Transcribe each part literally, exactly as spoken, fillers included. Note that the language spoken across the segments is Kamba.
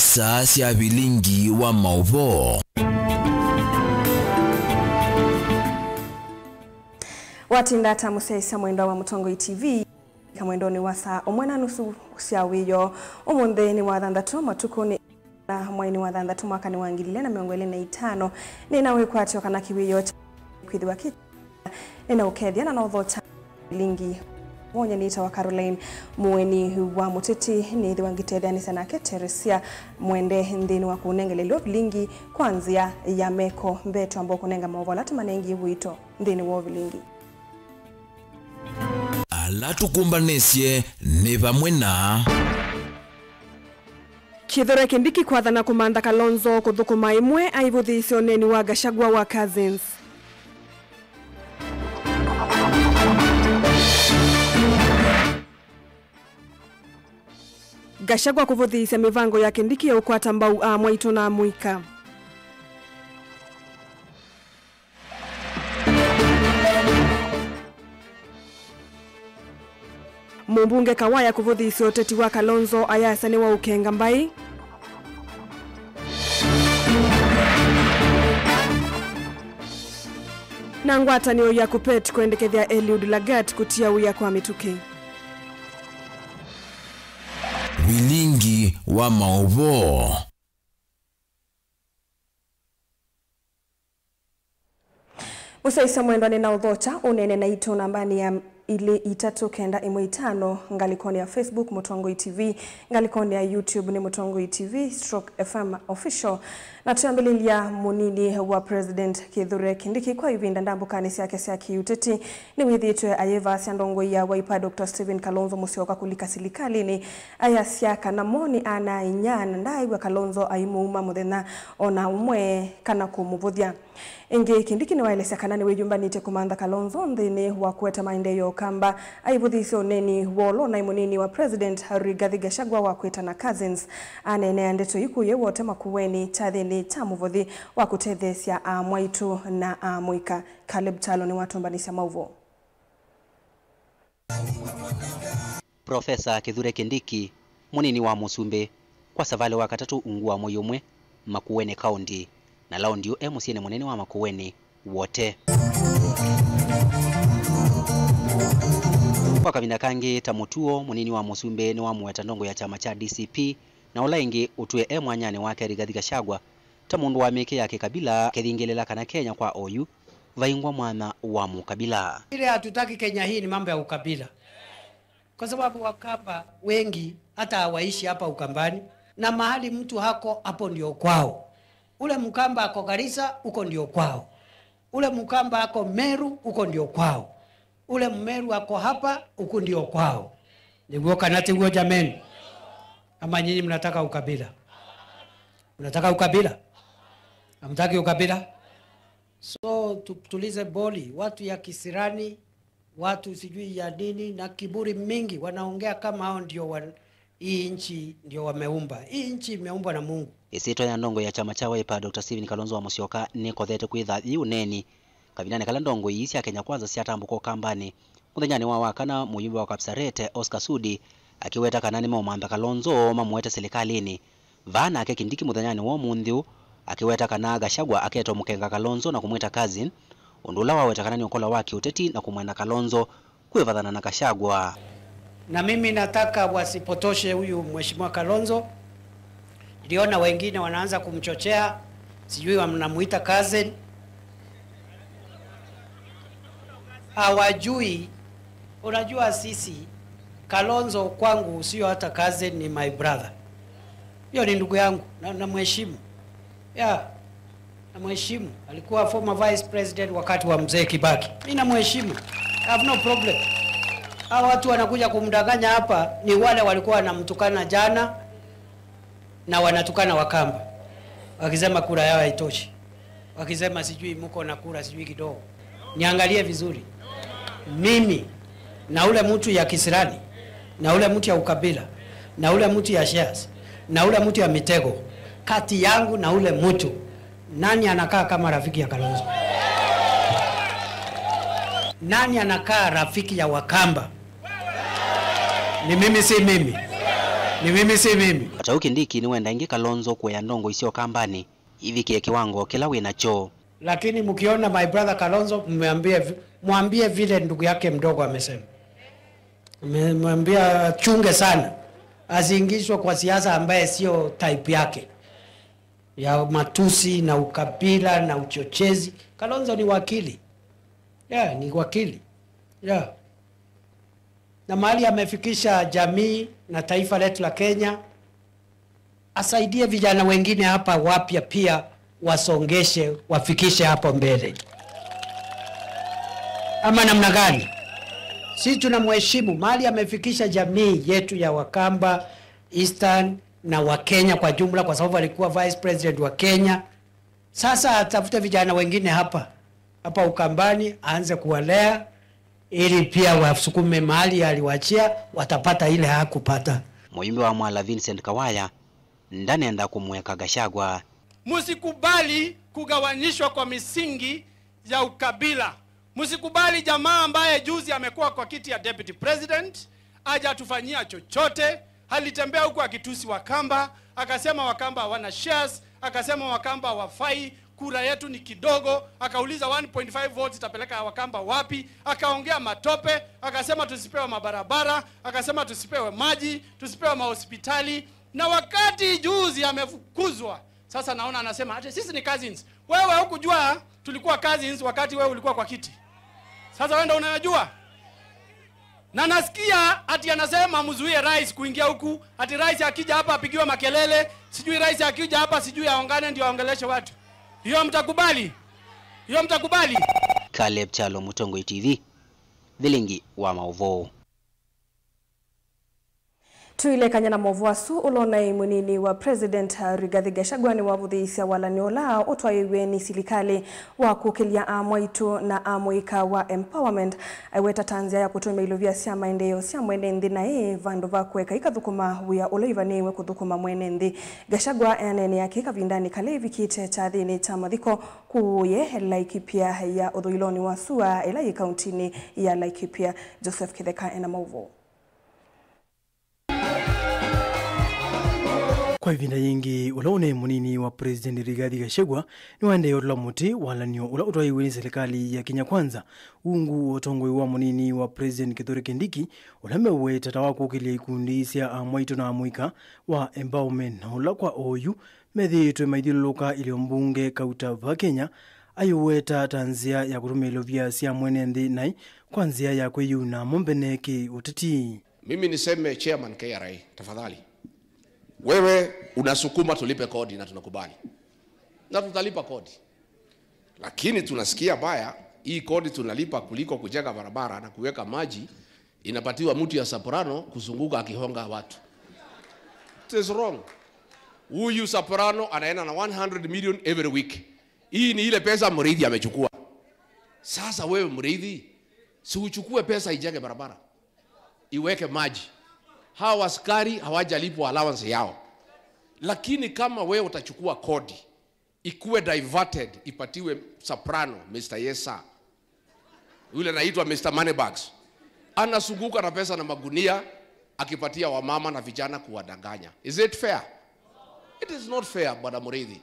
Saa sya vilingi wa maũvoo. Watinda ata mũsyaĩĩsya mwendwa wa Mũtongoi T V? Kamwendonĩ wa saa ũmwe na nusu sya wĩoo, ũmũnthĩ nĩ wa thanthatũ, matukũ nĩ na mweinĩ wa thanthatũ mwakanĩ wa ngili ilĩ na mĩongo ĩlĩ na itano, nĩna wĩkwatyo kana kĩwĩoo kya kwĩthĩwa kĩ nĩna ũkethya na nothokya vilingi. Wonye nĩtawa Caroline Mũeni wa Mũteti, nĩthĩwa ngĩtetheanĩsya nake Teresia Mwende nthĩnĩ wa kũnengelelwa vilingi kwa nzĩa ya meko. Mbee twamba kũnenga maũvoo ala tũmanengie wĩto nthĩnĩ wa vilingi. Ala tũkũmbanĩsye nĩ vamwe na. Kithure Kindiki kwathana kũmantha Kalonzo kũthũkũma ĩmwe aivũthĩĩsya ũneeni wa Gachagua wa Cousins. Gachagua kũvũthĩĩsya mĩvango ya Kindiki ya ũkwata mbau amwaitũ na amũika. Mũmbunge Kawaya kũvũthĩĩsya ũteti wa Kalonzo ayasya nĩ wa ũkenga mbaĩ. Na ngwatanĩo ya KUPPET kwendekethya Eliud Lagat kũtia wĩa kwa mĩtũkĩ. Vilingi wa maũvoo. Mũsyaĩĩsya mwendwa, nĩna ũthokya ũneene naitũ nambanĩ ya ilĩ itatũ kenda ĩmwe itano, ngalĩkonĩ ya Facebook Mũtongoi T V, ngalĩkonĩ ya YouTube nĩ Mũtongoi T V stroke F M Official. Na twĩambĩlĩlya, mũnini wa President Kithure Kindiki kwa ĩvinda ndambũkanĩ syake sya kĩũteti nĩwĩthĩĩtwe ayĩvaasya ndongoi ya Wiper Doctor Stephen Kalonzo Musyoka kũlika silikalĩnĩ, ayasya kana mo nĩ ana-a-inyia na ndaaĩw'a Kalonzo aimũuma mũthenya o na ũmwe kana kũmũvũthya. Ĩngĩ, Kindiki nĩwaelesya kana nĩwĩyũmbanĩtye kũmantha Kalonzo nthĩnĩ wa kũete maendeeo ya Ũkamba, aivũthĩĩsya ũneeni wa ũla ũnaĩ mũnini wa President Rigathi Gachagua wa kwĩtana Cousins. Aneenea ndeto ii kũya Wote Makueni kyathĩnĩ kya mũvũthi wa kũtetheesya amwaitũ na amũika. Caleb Kyalo nĩwatũmbanĩsya maũvoo. Profesa Kithure Kindiki, mũnini wa mũsumbĩ, kwa savalĩ wa katatũ ungu wa mwei ũmwe Makueni County, na laundi yu e mũsyĩnĩ mũnene wa Makueni, Wote. Kwa kavinda kangĩ ta mũtuo, mũnini wa mũsumbĩ nĩwamũweta ndongo ya kyama kya D C P, na ũla ĩngĩ ũtwĩe e mwanyanĩ wake Rigathi Gachagua ta mũndũ wa mĩĩkĩĩo ya kĩkabila, akĩthingĩlĩla kana Kenya kwa oyu vaingwa mwanya wa mũkabila. Ile hatutaki Kenya hii ni mambo ya ukabila. Kwa sababu Wakamba wengi hata hawaishi hapa Ukambani, na mahali mtu hako, hapo ndio kwao. Ule Mkamba ako Garissa, huko ndio kwao. Ule Mkamba ako Meru, huko ndio kwao. Ule Mmeru ako hapa, huku ndio kwao. Nĩguo kana tiguo, jameni? Ama nyinyi mnataka ukabila? Mnataka ukabila? Hamtaki ukabila? So, tutulize boli, watu ya kisirani, watu sijui ya nini na kiburi mingi, wanaongea kama hao ndio wa-, hii nchi ndio wameumba. Hii nchi imeumbwa na Mungu. Ĩsyĩtwa ya ndongo ya kyama kya Wiper, Doctor Stephen Kalonzo wa Musyoka, nĩkothete kwĩtha yĩ ũneeni kavindanĩ kala ndongo ii sya Kenya Kwanza syatambũka Ũkambanĩ. Mũthenyanĩ wa Wakana, mũyumbe wa Kapsarete, Oscar Sudi, akĩweta kana nĩmeũmantha Kalonzo mamũete silikalĩnĩ. Vaa nake Kindiki mũthenyanĩ wa ũmũnthĩ ũũ akĩweta kana Gachagua aketwa mũkenga Kalonzo na kũmwĩta cousin, ũndũ ũla waweta kana nĩ ũkolo wa kĩũteti na kũmwenda Kalonzo kwĩvathana na Gachagua. Na mimi nataka wasipotoshe huyu Mheshimiwa Kalonzo. Niliona wengine wanaanza kumchochea, sijui wanamuita cousin. Hawajui, unajua sisi, Kalonzo kwangu sio hata cousin, ni my brother. Hiyo ni ndugu yangu, na, namheshimu. Yeah, namheshimu. Alikuwa former vice president wakati wa Mzee Kibaki. Mimi namheshimu. I have no problem. Hawa watu wanakuja kumdanganya hapa ni wale walikuwa wanamtukana jana na wanatukana Wakamba, wakisema kura yao haitoshi, wakisema sijui mko na kura sijui kidogo. Niangalie vizuri. Mimi na ule mtu ya kisirani, na ule mtu ya ukabila, na ule mtu ya shares, na ule mtu ya mitego, kati yangu na ule mtu, nani anakaa kama rafiki ya Kalonzo? Nani anakaa rafiki ya Wakamba? Ni mimi, si mimi? Ni mimi, si mimi. Atau Kindiki nĩwenda ĩngĩ Kalonzo kũea ndongoi sya Ũkambanĩ ivikĩe kĩwango kĩla wĩ nakyo. Lakini mkiona my brother Kalonzo, mwambie, mwambie vile ndugu yake mdogo amesema. Mwambie achunge sana, asiingizwe kwa siasa ambaye sio type yake, ya matusi na ukabila na uchochezi. Kalonzo ni wakili. Yeah, ni wakili. Yeah. Na mahali amefikisha jamii na taifa letu la Kenya, asaidie vijana wengine hapa wapya pia, wasongeshe, wafikishe hapo mbele. Ama namna gani? Si tunamheshimu mahali amefikisha jamii yetu ya Wakamba, Eastern na Wakenya kwa jumla, kwa sababu alikuwa vice president wa Kenya. Sasa atafute vijana wengine hapa, hapa Ukambani, aanze kuwalea ili pia wasukume mahali aliwachia, watapata ile hakupata. Mũyumbe wa Mwala Vincent Kawaya ndanenda kũmũeka Gachagua. Msikubali kugawanyishwa kwa misingi ya ukabila. Msikubali jamaa ambaye juzi amekuwa kwa kiti ya deputy president, hajatufanyia chochote. Alitembea huku akitusi Wakamba, akasema Wakamba hawana shares, akasema Wakamba hawafai, kura yetu ni kidogo, akauliza one point five votes itapeleka Wakamba wapi, akaongea matope, akasema tusipewe mabarabara, akasema tusipewe maji, tusipewe mahospitali. Na wakati juzi amefukuzwa, sasa naona anasema ati sisi ni cousins. Wewe hukujua tulikuwa cousins wakati wewe ulikuwa kwa kiti. Sasa wewe ndio unayajua. Na nasikia ati anasema mzuie rais kuingia huku, ati rais akija hapa apigiwe makelele, sijui rais akija hapa sijui aongane ndio aongeleshe watu. Hiyo mtakubali? Hiyo mtakubali? Caleb Chalo, Mũtongoi T V, vilingi wa maũvoo. Tũilekany'a na maũvoo asu, ũla ũnaĩ mũnini wa President Rigathi Gachagua nĩwavũthĩĩsya walan'yo ũla ũtwaĩĩw'e nĩ silikalĩ wa kũkĩlya aamwaitũ na amũika wa empowerment, aiweta ta nzĩa ya kũtũmĩa ilovia sya maendeeo sya mwene nthĩ naĩ vandũ va kũeka ikathũkũma wĩa ũla ivanĩĩwe kũthũkũma mwene nthĩ. Gachagua eaneenea kĩĩ kavindanĩ kala ĩvikĩte kyathĩnĩ kya mathiko kũũ ye Laikipia ya ũthũĩlonĩ wa sua ĩla yĩ kauntinĩ ya Laikipia. Joseph Kĩtheka ena maũvoo. Kwa ĩvinda yĩngĩ, ũla ũnaĩ mũnini wa President Rigathi Gachagua nĩwaendee ũtũla mũtĩ walan'yo ũla ũtwaĩĩw'e nĩ silikalĩ ya Kenya Kwanza ungu wa ũtongoi wa mũnini wa President Kithure Kindiki, ũla meũweta ta wa kũkĩlya ikundi sya amwaitũ na amũika wa empowerment, na ũla kwa oyu methĩĩtwe maithyũlũlũka ĩlyo mbunge kauta va Kenya, aiũweta ta nzĩa ya kũtũmĩa ilovia sya mwene nthĩ naĩ kwa nzĩa ya kwĩyuna mo mbene kĩ ũteti. Mimi niseme chairman K R A, tafadhali. Wewe unasukuma tulipe kodi na tunakubali. Na tutalipa kodi. Lakini tunasikia baya, hii kodi tunalipa kuliko kujenga barabara na kuweka maji, inapatiwa mtu ya Soprano kuzunguka akihonga watu. It is wrong. Huyu Soprano anaenda na one hundred million every week. Hii ni ile pesa Muriithi amechukua. Sasa wewe Muriithi, si uchukue pesa ijenge barabara, iweke maji. Hawa askari hawajalipwa allowance yao. Lakini kama wewe utachukua kodi, ikuwe diverted, ipatiwe Soprano, Mister Yes Sir. Yule anaitwa Mister Moneybags. Anazunguka na pesa na magunia, akipatia wamama na vijana kuwadanganya. Is it fair? It is not fair, Bwana Muriithi.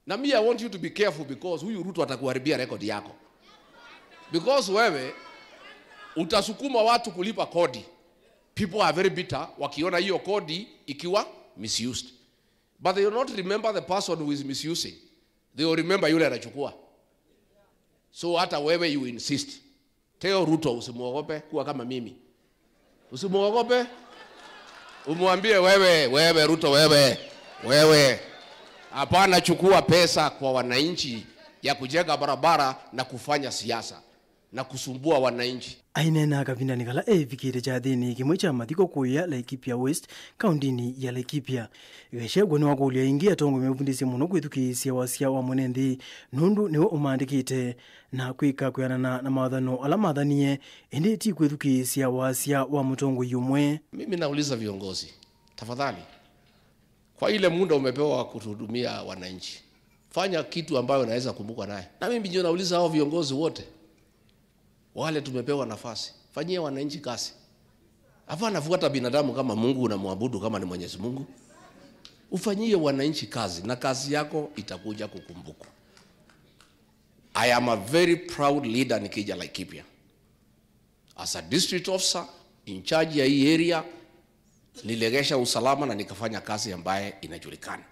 Na me, I want you to be careful because huyu Ruto atakuharibia record yako. Because wewe utasukuma watu kulipa kodi. People are very bitter wakiona hiyo kodi ikiwa misused. But they will not remember the person who is misusing. They will remember yule anachukua. So hata wewe you insist. Tell Ruto usimwogope, kuwa kama mimi. Usimwogope. Umwambie, wewe, wewe Ruto, wewe, wewe, hapana, chukua pesa kwa wananchi ya kujenga barabara na kufanya siasa na kusumbua wananchi. Aineena kavindanĩ kala eevikĩte kyathĩnĩ kĩmwe kya mathiko kũya Laikipia West, kaũndĩnĩ ya Laikipia, Gachagua nĩwakũlya ĩngĩ atongoi mevundĩsye mũno kwĩthukĩĩsya wasya wa mwene nthĩ, nũndũ nĩwe ũmaandĩkĩte na kwĩka kwĩanana na mawathano ala mathanie, ĩndĩ ti kwĩthukĩĩsya wasya wa mũtongoi ũmwe. Mimi nauliza viongozi, tafadhali, kwa ile muda umepewa kutuhudumia wananchi, fanya kitu ambayo unaweza kumbukwa naye. Na mimi ndio nauliza hao viongozi wote, wale tumepewa nafasi, fanyia wananchi kazi. Hapana, fuata binadamu kama Mungu, unamwabudu kama ni Mwenyezi Mungu. Ufanyie wananchi kazi na kazi yako itakuja kukumbukwa. I am a very proud leader nikija Laikipia. As a district officer in charge ya hii area, niliregesha usalama na nikafanya kazi ambaye inajulikana.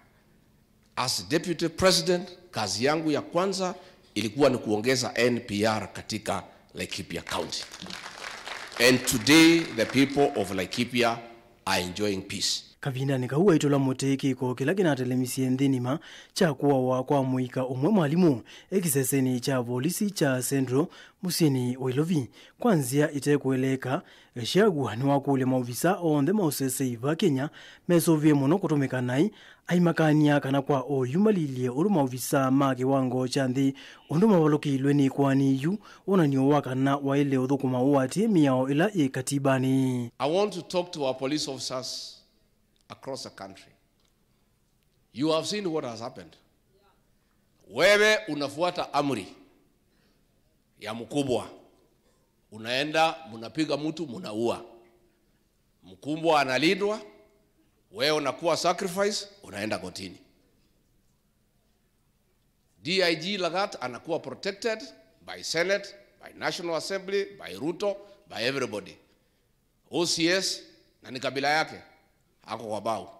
As deputy president, kazi yangu ya kwanza ilikuwa ni kuongeza N P R katika Laikipia County. And today the people of Laikipia are enjoying peace. Kavindanĩ kau aitũla mũtĩ kĩko kĩla kĩnatelemisye nthĩ nima kya kũawa kwa mũika ũmwe mwalimũ e kĩsesenĩ kya volisi kya Central mũsyĩnĩ wa Ilovi. Kwa nzĩa ĩtekũeleeka, Gachagua nĩwakũlya maovisa onthe ma ũsesei va Kenya mesũvĩe mũno kũtũmĩka naĩ, aimakany'a kana kwa oyu malilye ũndũ maovisa ma kĩwango kya nthĩ ũndũ mavalũkĩilwe nĩ ĩkoani yu, wonany'o wa kana waĩle ũthũkũma ũatĩĩe mĩao ĩla yĩ katibanĩ. I want to talk to our police officers across the country. You have seen what has happened. Wewe unafuata amri ya mkubwa, unaenda, mnapiga mtu, mnaua. Mkubwa analindwa, wewe unakuwa sacrifice, unaenda kotini. D I G Lagat anakuwa protected by Senate, by National Assembly, by Ruto, by everybody. O C S, na ni kabila yake, ako kwa bau.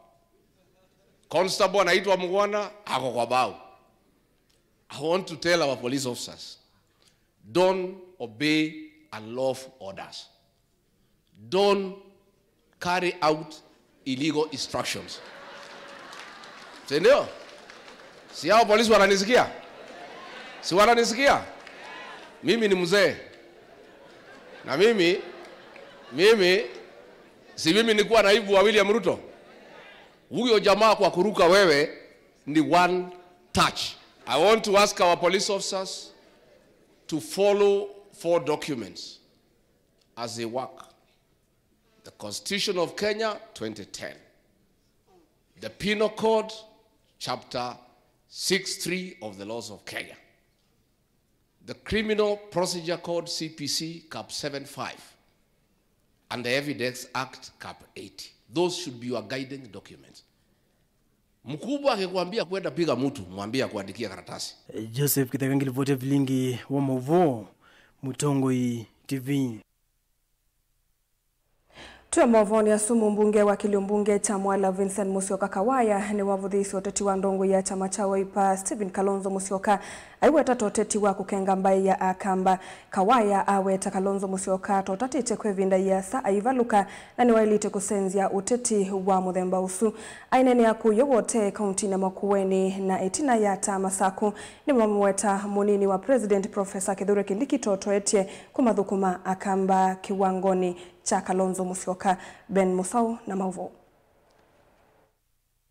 Constable anaitwa Mugwana, ako kwa bau. I want to tell our police officers, don't obey unlawful orders. Don't carry out illegal instructions. Si ndio? Si hao polisi wananisikia? Si wananisikia? Mimi ni mzee. Na mimi, mimi, si mimi nilikuwa naibu wa William Ruto? Huyo jamaa kwa kuruka wewe ni one touch. I want to ask our police officers to follow four documents as they work. The Constitution of Kenya, twenty ten. The Penal Code, Chapter six three of the laws of Kenya. The Criminal Procedure Code, C P C, Cap seven five. And the Evidence Act, Cap eighty. Those should be your guiding documents. Mkubwa akikwambia kwenda piga mtu, mwambie akuandikie karatasi. Joseph Kitheka ngilipoti ya vilingi wa mauvoo, Mũtongoi T V. Twĩ movonĩ asu, mũmbunge wa kĩlio mbunge kya Mwala Vincent Musyoka Kawaya nĩwavũthĩĩsye ũteti wa ndongoi ya kyama kya Wiper Stephen Kalonzo Musyoka aiweta ta ũteti wa kũkenga mbaĩ ya Akamba. Kawaya aweta Kalonzo Musyoka ta ũtatĩte kwa ĩvinda yĩasa aivalũka na nĩwaĩlĩte kũsenzya ũteti wa mũthemba ũsu. Aineenea kũya Wote kauntinĩ ya Makueni na ĩtina ya ata Masaku nĩmamũweta mũnini wa President Professor Kithure Kindiki ta ũtoetye kũmathũkũma Akamba kĩwangonĩ kya Kalonzo Musyoka. Ben Musau na mauvoo.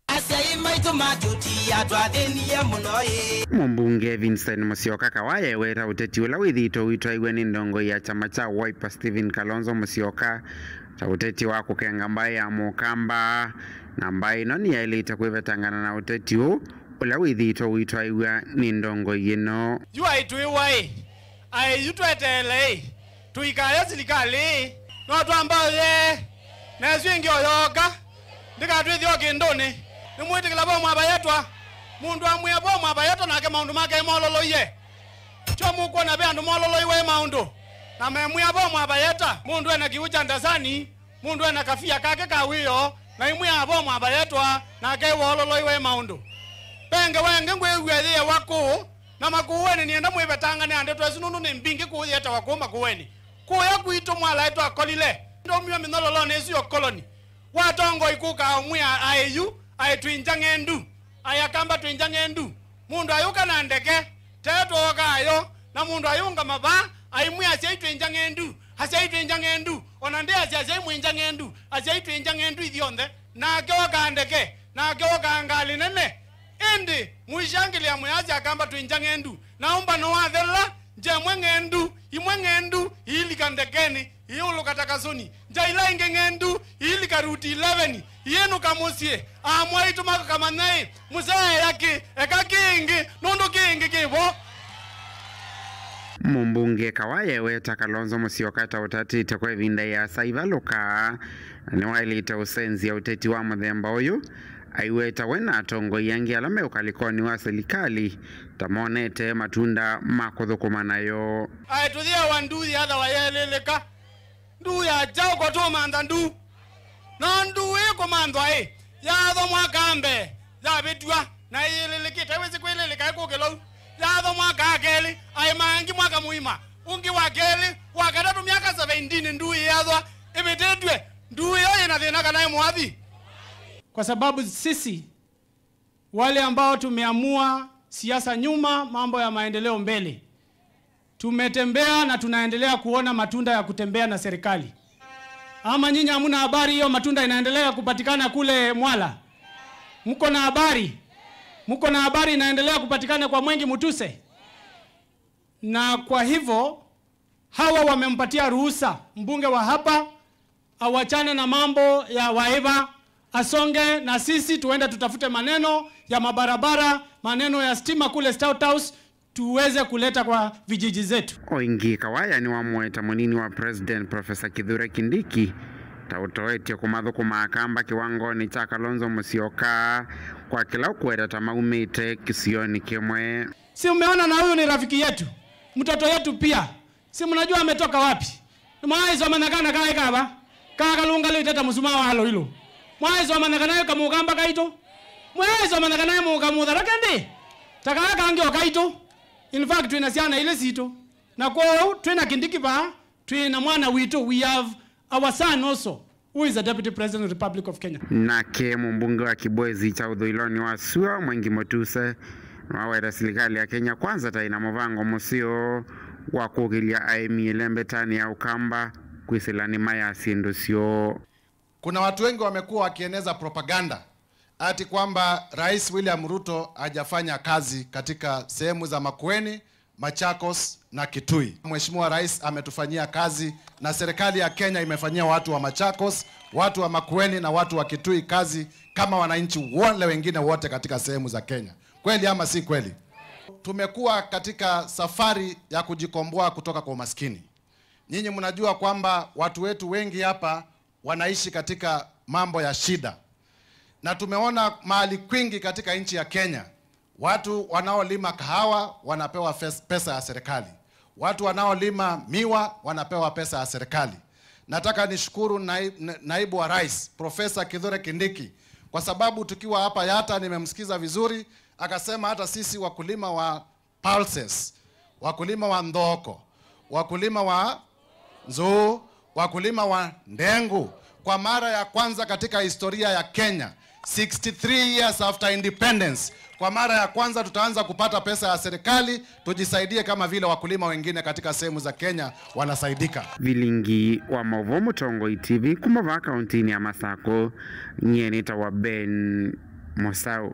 Asyai maitũ matũtia twathĩnie mũno ĩ. Mũmbunge Vincent Musyoka Kawaya eweta ũteti ũla wĩthĩĩtwe ũitwaĩw'a nĩ ndongoi ya kyama kya Wiper Stephen Kalonzo Musyoka ta ũteti wa kũkenga mbaĩ ya Mũkamba, na mbaĩ ĩno nĩyaĩlĩte kwĩvetangana na ũteti ũũ ũla wĩthĩĩtwe ũitwaĩw'a nĩ ndongoi ĩno. Yu aitwĩwa ĩ, aĩ yu tweteele ĩ, tũikaya silikalĩ ĩ, no twamba ũyee, na ĩsu ĩngĩ o yooka, ndĩkatwĩthye o kĩndũnĩ. Nĩmwĩtĩkĩla vo mwavayetwa? Mũndũ amwĩa vo mwavayetwa nake maũndũ make mololoie. Kyo mũkwona ve andũ mololoiwe ĩ maũndũ, na memwĩa vo mwavayeta? Mũndũ ena kĩw'ũ kya ndasani, mũndũ ena kavia kake ka wĩoo, na imwĩa vo mwavayetwa, nake ĩwoololoiwe ĩ maũndũ. Ve ngewa ĩngĩ ngwĩw'a yĩewa kũũ, na Makueni nĩenda mwĩvetangane na ndeto ĩsu nũndũ nĩ mbingĩ kũũ yĩetawa kũũ Makueni. Kũya kwitũ Mwala ĩtwakolile, ndaumiwe mĩnyololonĩ ĩsu ya ũkoloni. Watongoi kũka ũmwĩa aĩ yu, aĩ twĩ ngyang'endu, aĩ Akamba twĩ ngyang'endu. Mũndũ ayũka na ndeke, te twookaa yo, na mũndũ ayũngama vaa, aimwĩa asyai twĩ ngyang'endu, asyai twĩ ngyang'endu, o na ndĩasya asyai mwĩ ngyang'endu, asyai twĩ ngyang'endu ithyonthe. Nake ookaa ndeke, nake ookaa ngalĩ nene. Ĩndĩ mũishangĩlĩa mũyasya Akamba twĩ ngyang'endu, na ũmbano wathela, nja ĩmwe ng'endu, imwe ng'endu iilika ndekenĩ, iiũlũka ta kasũni, nja ila ingĩ ng'endu iilika Route eleven, iinũka mũsyĩ. Amwaitũ makamanya-ĩ, mũsyaea kĩ, eka kĩngĩ, nũndũ kĩngĩ kĩ vo. Mũmbunge Kawaya eweta Kalonzo Musyoka ta ũtatĩte kwa ĩvinda ĩasa ĩvalũka, na nĩwaĩlĩte ũsenzya ũteti wa mũthemba ũyũ, aiweta we na atongoi angĩ ala me ũkalĩkonĩ wa silikalĩ ta monete matunda ma kũthũkũma nayo. Aĩ tũthĩawa ndu yĩathawa yeelĩlĩka. Ndu ya kyaũ ko tũũmantha ndu? No ndu ĩkũmanthwa ĩ, yaathwa mwaka mbee, yavĩtw'a, na ĩyĩlĩlĩkĩte, wĩsĩ kwĩlĩlĩka ĩkũkĩlou. Yaathwa mwaka kelĩ, aĩ mangi mwaka mũima, ũngĩ wa kelĩ, wa katatũ, myaka seventeen ndu ĩyathwa ĩvĩtĩtw'e. Ndu ĩyo yĩna thĩna kana ĩ mũathi? Kwa sababu sisi wale ambao tumeamua siasa nyuma, mambo ya maendeleo mbele. Tumetembea na tunaendelea kuona matunda ya kutembea na serikali. Ama nyinyi hamuna habari hiyo matunda inaendelea kupatikana kule Mwala? Mko na habari? Mko na habari inaendelea kupatikana kwa Mwengi Mutuse? Na kwa hivyo, hawa wamempatia ruhusa mbunge wa hapa awachane na mambo ya Waĩva, asonge na sisi tuende tutafute maneno ya mabarabara, maneno ya stima kule State House, tuweze kuleta kwa vijiji zetu. O ĩngĩ, Kawaya nĩwamũeta mũnini wa President Professor Kithure Kindiki ta ũtoetye kũmathũkũma Akamba kĩwangonĩ kya Kalonzo Musyoka kwa kĩla ũkũweta ta maumĩte kĩsionĩ kĩmwe. Si umeona na huyu ni rafiki yetu, mtoto yetu pia. Si mnajua ametoka wapi? Mwaisomanya kana kaĩ kava? Kakalũngalĩte ta mũsumaa wa loilo. Mwaisomanya kana ĩ kamũkamba kaitũ? Mwaisomanya kana ĩ mũkamũthara kendi? Ta kaa kangĩ o kaitũ. In fact, twĩna syana ilĩ sitũ. Na kwoou, twĩna Kindiki vaa, twĩna mwana witũ. We have our son also, who is a deputy president of the Republic of Kenya. Nake mũmbunge wa Kibwezi kya ũthũĩlonĩ wa sua, Mwengi Mutuse, nĩwaweta silikalĩ ya Kenya Kwanza ta ĩna mũvango mũseo wa kũkĩlya aĩmi ĩlembetanĩ ya Ũkamba kwĩsĩla nĩma ya syĩndũ syoo. Kuna watu wengi wamekuwa wakieneza propaganda ati kwamba Rais William Ruto hajafanya kazi katika sehemu za Makueni, Machakos na Kitui. Mheshimiwa Rais ametufanyia kazi na serikali ya Kenya imefanyia watu wa Machakos, watu wa Makueni na watu wa Kitui kazi kama wananchi wale wengine wote katika sehemu za Kenya. Kweli ama si kweli? Tumekuwa katika safari ya kujikomboa kutoka kwa umaskini. Nyinyi mnajua kwamba watu wetu wengi hapa wanaishi katika mambo ya shida. Na tumeona mahali kwingi katika nchi ya Kenya, watu wanaolima kahawa wanapewa fes-, pesa ya serikali. Watu wanaolima miwa wanapewa pesa ya serikali. Nataka nishukuru nai-, na-, naibu wa rais, Professor Kithure Kindiki, kwa sababu tukiwa hapa Yatta nimemsikiza vizuri, akasema hata sisi wakulima wa pulses, wakulima wa nthoko, wakulima wa nzuu, wakulima wa ndengu. Kwa mara ya kwanza katika historia ya Kenya, sixty-three years after independence, kwa mara ya kwanza tutaanza kupata pesa ya serikali, tujisaidie kama vile wakulima wengine katika sehemu za Kenya wanasaidika. Vilingi wa maũvoo Mũtongoi T V kuma vaa kauntinĩ ya Masakũ, nyie nĩtawa Ben Mũsaũ.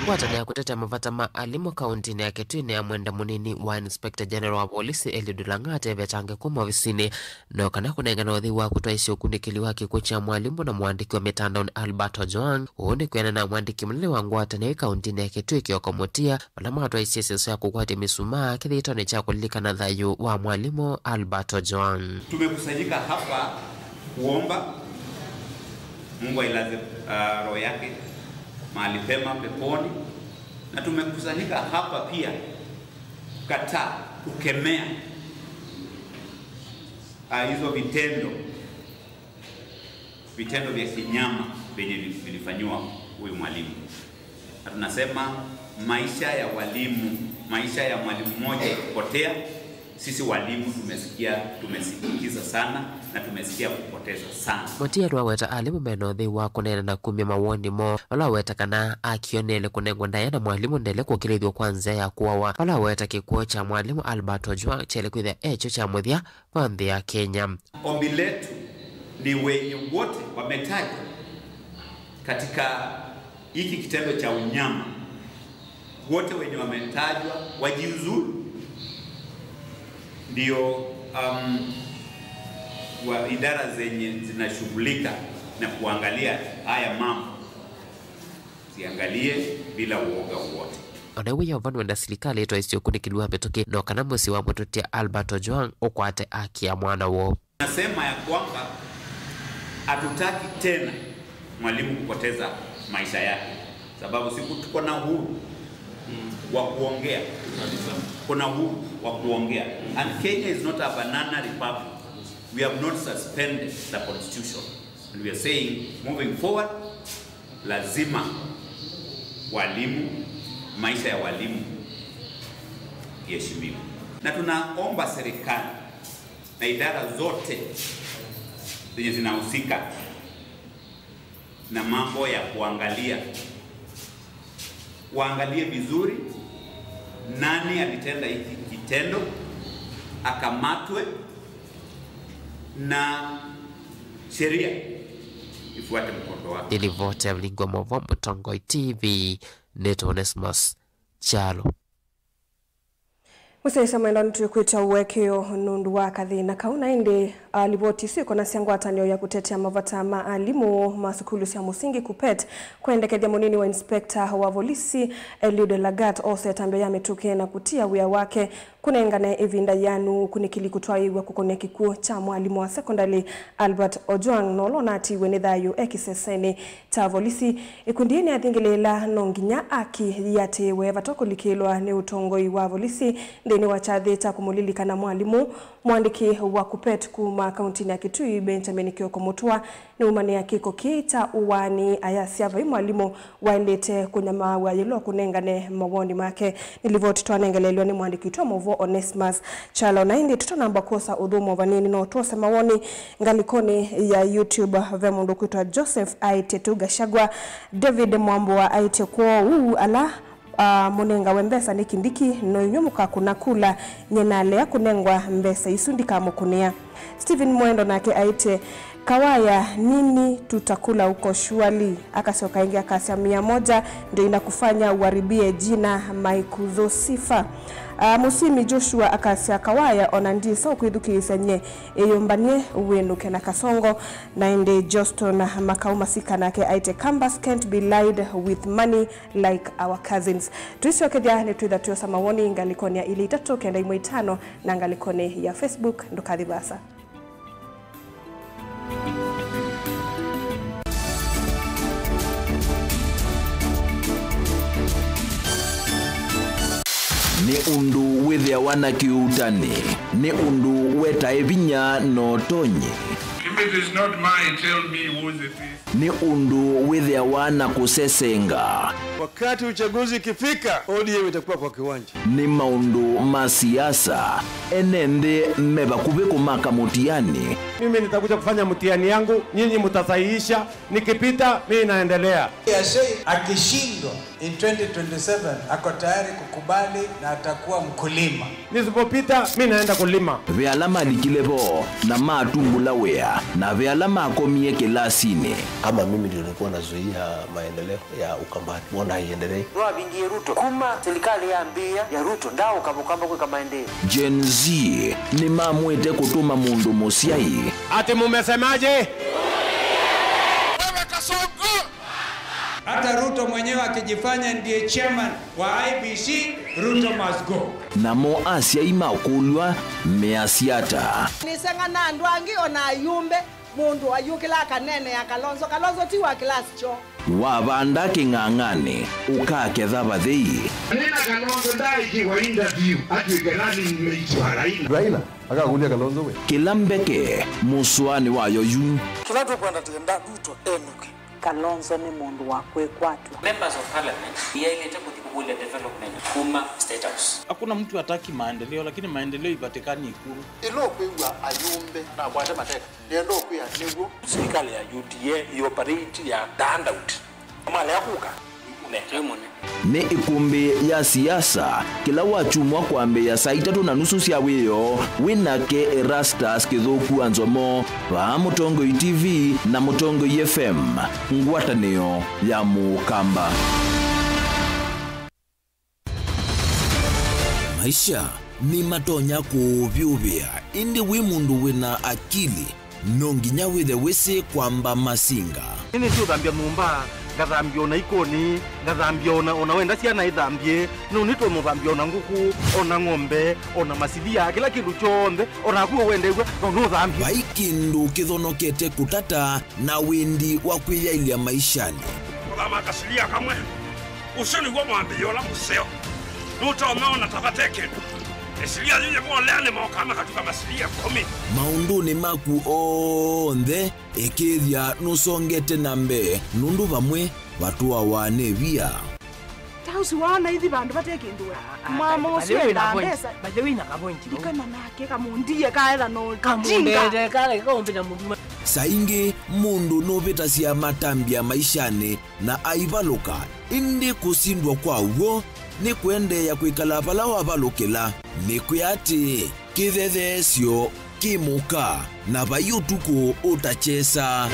Ngwatanĩo ya kũtetea mavata ma alimũ kauntinĩ ya Kitui nĩyamwenda mũnini wa Inspector General wa volisi Eliud Lang'at evetangĩwe kuma ovisinĩ, no kana kũnengane ũthei wa kũtwaĩsya ũkunĩkĩli wa kĩkw'ũ kya mwalimũ na mũandĩki wa mĩtandaonĩ Albert Ojwang. Ũũ nĩ kwĩanana na mwandĩki mũnene wa ngwatanĩo ĩ kauntinĩ ya Kitui Kioko Mutia, vala matwaĩsye ĩseso ya kũkwatya mĩsumaa kĩthĩtonĩ kya kũlilikana thayũ wa mwalimũ Albert Ojwang. Tumekusanyika hapa kuomba Mungu ailaze, ah, roho yake mahali pema peponi, na tumekusanyika hapa pia kukataa, kukemea, ah, hizo vitendo vitendo vya kinyama vyenye vi-, vilifanyiwa huyu mwalimu. Na tunasema maisha ya walimu, maisha ya mwalimu mmoja ikipotea, sisi walimu tumesikia, tumesikiza sana na tumesikia kupoteza sana. Mutia nĩwaweta alimũ mena ũthei wa kũneena na kumya mawoni moo, vala waweta kana akĩo nĩelĩ kũnengwa ndaĩa na mwalimũ nĩelĩ kũkĩlĩthw'a kwa nzĩa ya kũawa, vala waweta kĩkw'ũ kya mwalimũ Albert Ojwang kyaĩle kwĩthĩa e kyo kya mũthya kwa nthĩ ya Kenya. Ombi letu ni wenye wote wametajwa katika hiki kitendo cha unyama, wote wenye wametajwa wajiuzulu, ndio, um, Kwa idara zenye zinashughulika na kuangalia haya mambo, ziangalie bila uoga wowote. Ona wĩyova nĩwenda silikalĩ ĩtwaĩsye ũkunĩkĩli wa mĩtũkĩ, no kana mũsyĩ wa mũtũtia Albert Ojwang ũkwate haki ya mwana woo. Nasema ya kwamba hatutaki tena mwalimu kupoteza maisha yake, sababu siku tuko na uhuru wa kuongea, kuna uhuru wa kuongea. And Kenya is not a banana republic. We have not suspended the constitution. And we are saying, moving forward, lazima walimu, maisha ya walimu iheshimiwe. Na tunaomba serikali na idara zote zenye zinahusika na mambo ya kuangalia, waangalie vizuri nani alitenda hiki kitendo, akamatwe na sheria ifuate mkondo wake. Nĩ livoti ya Mlingwa Mova, Mũtongoi T V, nĩtwa Onesmus Kyalo. Mũsyaĩĩsya mwendwa, nĩtwĩkwĩtya ũekeo nũndũ wa kathĩna kau, na ĩndĩ, a, livoti isu ikonasya ngwatanĩo ya kũtetea mavata ma alimũ ma sukulu sya mũsingi, KUPPET, kwendekethya mũnini wa inspector wa volisi, Eliud Lagat, ose ĩtambya ya mĩtũkĩ na kũtia wĩa wake, kũnengane ĩvinda yĩanu ũkunĩkĩli kũtwaĩĩw'a kũkonea kĩkw'ũ kya mwalimũ wa sekondalĩ Albert Ojwang, na ũla ũnatiiwe nĩ thayũ e kĩsesenĩ kya volisi. Ĩkundi yĩĩ nĩyathingĩlĩĩla no nginya haki yĩatĩĩwe vata kũlikĩlwa nĩ ũtongoi wa volisi nthĩnĩ wa kyathĩ kya kũmũlilikana mwalimũ. Mũandĩki wa KUPPET kuma kauntinĩ ya Kitui, Benjamin Kioko Mũtua, nĩumanĩa kĩko kĩĩ kya ũaani, ayasya vai mwalimũ waĩlĩte kũnyamaaw'a yĩla ũkũnengane mawoni make. Nĩ livoti twanengeleelw'a nĩ mũandĩki witũ wa maũvoo Onesmus Kyalo. Na ĩndĩ tũtanamba kwosa ũthũmũo vanini, no twose mawoni ngalĩkonĩ ya YouTube. Ve mũndũ ũkwĩtwa Joseph aĩtye tu Gachagua, David Mwambua aĩtye kwoou ala, ah, mũnengawe mbesa nĩ Kindiki, no inyw'ĩ mũkakũna kula, nyie nalea kũnengwa mbesa isu ndikamũkũnĩa. Stephen Mwendo nake aĩtye, Kawaya, nini tutakula huko shwali? Akasyoka ĩngĩ akasya, mia moja ndio inakufanya uharibie jina, maikutho sifa. Ah, Musimi Joshua akasya, Kawaya, ona ndisa ũkwĩthukĩĩsya nye, ĩyũmbany'e wĩnũke na kasongo. Na ĩndĩ Joston Makau Masika nake aĩtye, Kambas can't be lied with money like our cousins. Tũisyokethya nĩtwĩtha twĩosa mawoni ngalĩkonĩ ya ilĩ itatũ kenda imwe itano na ngalĩkonĩ ya Facebook. Ndũkathi vaasa. Nĩ ũndũ wĩthĩawa na kĩuutani, nĩ ũndũ wetae vinya na ũtonyi. If it is not mine, tell me whose it is. Nĩ ũndũ wĩthĩawa na kũsesenga. Wakati uchaguzi ikifika, O D M itakuwa kwa kiwanja. Nĩ maũndũ ma siasa, ene nthĩ me vakuvĩ kũmaka mũtiani. Mimi nitakuja kufanya mtihani yangu, nyinyi mtasahihisha, nikipita, mimi naendelea. Yashei akishindwa in twenty twenty-seven, ako tayari kukubali na atakuwa mkulima. Nisipopita, mimi naenda kulima. Ve ala malikile vo na matumbũla wĩa, na ve ala makomie kĩlasinĩ. Kama mimi ndio nilikuwa nazuia maendeleo ya Ukambani, mbona haiendelei? Nĩwavingie Ruto. Kuma serikali yambĩĩa ya Ruto, ndaũka Ukamba kwĩka maendeeo. Gen Z nĩmamwĩte kũtũma mũndũ mũsyai. Ati mumesemaje? Wewe Kasongo! Hata Ruto mwenyewe akijifanya ndiye chairman wa I E B C, Ruto must go. Namo asyai makũlw'a measya ata? Nĩseng'a na andũ angĩ, o na ayumbe. Mũndũ ayũkĩla akaneenea Kalonzo. Kalonzo ti wa kĩlasi kyoo. Wavanda kĩng'ang'anĩ, ũkaketha vathei. Nina Kalonzo ndaikiwa interview atw'ĩke running mate wa Raila. Raila akakũlya Kalonzo we. Kĩla mbeke, mũsũanĩ wayo yu. Kĩla tũkwenda, twenda Ruto enũke. Kalonzo nĩ mũndũ wa kwĩkwatw'a. Members of Parliament yaĩlĩte kũthi kũkũlya development kuma State House. Hakuna mtu hataki maendeleo, lakini maendeleo ipatikani Ikulu. Ĩla ũkwĩw'a ayumbe na akwate mateka, nĩenda ũkwĩa nĩw'o. Sirikali ya U D A ĩoperate ya the handout. Malea kũka, nĩkũnenga. Nĩ ĩkũmbĩ ya siasa, kĩla wakyumwa kwambĩĩa saa itatũ na nusu sya wĩoo, wĩ nake Erastus Kĩthũku wa Nzomo, vaa Mũtongoi T V na Mũtongoi F M, ngwatanĩo ya Mũkamba. Maisha nĩmatonya kũũvyũvĩa, ĩndĩ wĩ mũndũ wĩ na akili, No nginya wĩthe wĩsĩ kwamba masinga. Nĩnĩsĩ ũthambya nyũmba, ngathambya ona ikoni, ngathambya ona, ona wenda syana ithambye, no nĩtũmũthambya ona ngũkũ, ona ng'ombe, ona masilia, kĩla kĩndũ kyonthe, ona naku wendew'a, no nũthambye. Vai kĩndũ kĩthonokete kũtata na wĩndi wa kwĩyaĩlya maishanĩ. Kũthama kasilia kamwe. Ũsu nĩw'o mwambĩĩo ũla mũseo. Nũtonya ona ta vate kĩndũ. Ĩsilia yĩyĩ molea nĩmokaa makatuka masilia ĩkũmi. Maũndũnĩ maku onthe, ĩkĩĩthya nũsongete na mbee, nũndũ vamwe vatũawa nĩ via. Ta ũsu waona ithi vandũ vate kĩndũ we. Mwamo ũsu endaa mbesa. By the way, na kavointi. Ikana nake kamũndie kaetha no kamũndete kale kaumbĩta mũndũ. Saa ingĩ mũndũ nũvĩtasya matambya maishanĩ na aivalũka, ĩndĩ kũsindwa kwa w'o nĩ kũendeea kwĩkala vala wavalũkĩla. Nĩkwĩa atĩĩ, kĩthetheesyo kĩ mũka, na vai ũtukũ ũtakyesa.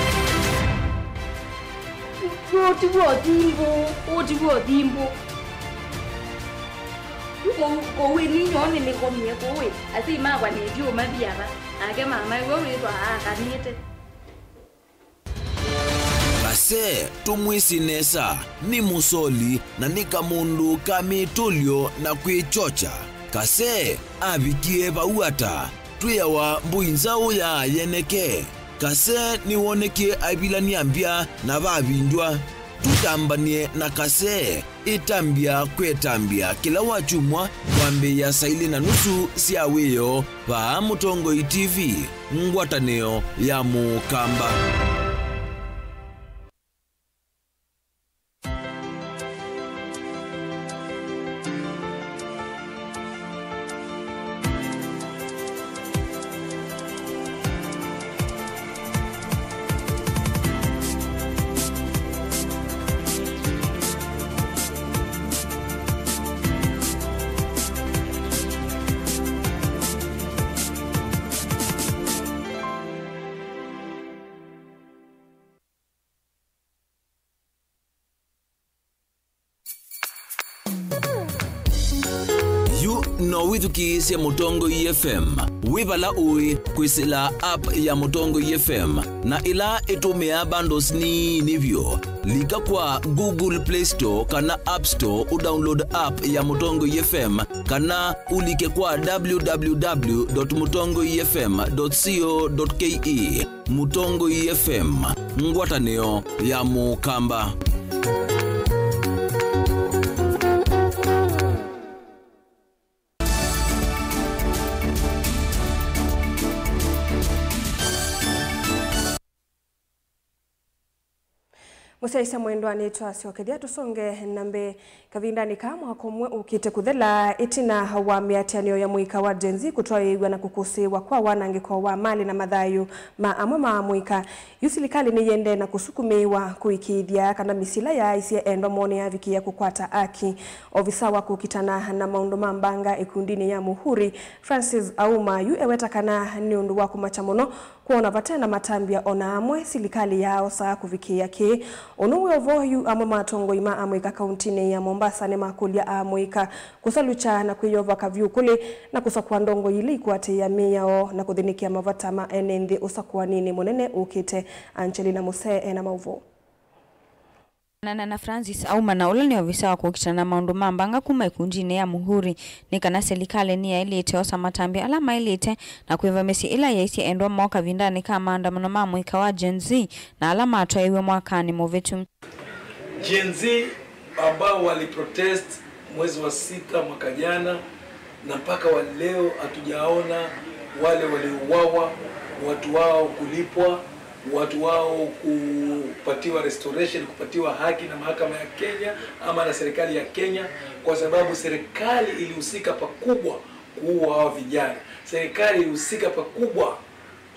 Ũũ ti w'o thimbũ, ũũ ti w'o thimbũ. Yu kũu, kũu ĩ ninyoo nĩnĩkomie kũu ĩ, asyai makwa nĩtyo mathi ava, nake mama ĩwe wĩthwa aakanĩte. Kase tũmwĩsĩ nesa, nĩ mũsoli na nĩ kamũndũ ka mĩtũlyo na kwĩkyokya. Kase avikie vau ata? Twĩawa mbũi nzaũ ya yeneke. Kase nĩwonekie aivilany'a mbya na vavindw'a. Tũtambany'e na Kase. Ĩtambya kwĩ ĩtambya kĩla wakyumwa kwambĩĩa saa ilĩ na nusu sya wĩoo vaa Mũtongoi T V, ngwatanĩo ya Mũkamba. Yu no wĩthukĩĩsye Mũtongoi F M wĩ vala ũĩ kwĩsĩla app ya Mũtongoi F M, na ĩla ĩtũmĩaa bundles nini vyũ. Lika kwa Google Play Store kana App Store ũdownload app ya Mũtongoi F M, kana ũlike kwa w w w dot mũtongoi f m dot co dot k e. Mũtongoi F M, ngwatanĩo ya Mũkamba. Mũsyaĩĩsya mwendwa, nĩtwasyokethya tũsonge na mbee. Kavindanĩ kaa mwaka ũmwe ũkĩte kũthela ĩtina wa mĩatĩanĩo ya mũika wa Gen Z kũtwaĩĩw'a na kũkũsĩĩwa kwa wanangĩko wa malĩ na mathayũ ma amwe ma amũika, yu silikalĩ nĩyĩendee na kũsukumĩĩwa kũĩkĩĩthya kana mĩsyĩ ĩla yaaisye endwa moo nĩyavikĩĩa kũkwata aki. Ovisa wa kũkitana na maũndũ ma mbanga ĩkundinĩ ya Muhuri, Francis Auma, yu eweta kana nĩ ũndũ wa kũmakya mũno kwona vate na matambya o na amwe silikalĩ yaaosaa kũvikĩĩa kĩĩ. Ũnũ wĩ o vo yu, amwe ma atongoi ma amũika kauntinĩ ya Mombasa nĩmakũlya amũika kũsalukya na kwĩyova kavyũ kũlĩ na kũsakũa ndongoi ila ikũatĩĩa mĩao na kũthĩnĩkĩa mavata ma ene nthĩ ũsakũaninĩ mũnene ũkĩte. Angelina Musee ena maũvoo. Kũmanana na Francis Auma, na ũla nĩ ovisa wa kũkitana na maũndũ ma mbanga kuma ĩkundinĩ ya Muhuri, nĩ kana silikalĩ nĩyaĩlĩte osa matambya ala maĩlĩte na kwĩva mĩsyĩ ĩla yaisye endwa moo kavindanĩ ka maandamano ma mũika wa Gen Z na ala matwaĩiwe mwakanĩ mũvĩtu. Gen Z ambao waliprotest mwezi wa sita mwaka jana, na mpaka wa leo hatujaona wale waliouawa, watu wao kulipwa, watu wao kupatiwa restoration, kupatiwa haki na mahakama ya Kenya ama na serikali ya Kenya, kwa sababu serikali ilihusika pakubwa kuua hawa vijana. Serikali ilihusika pakubwa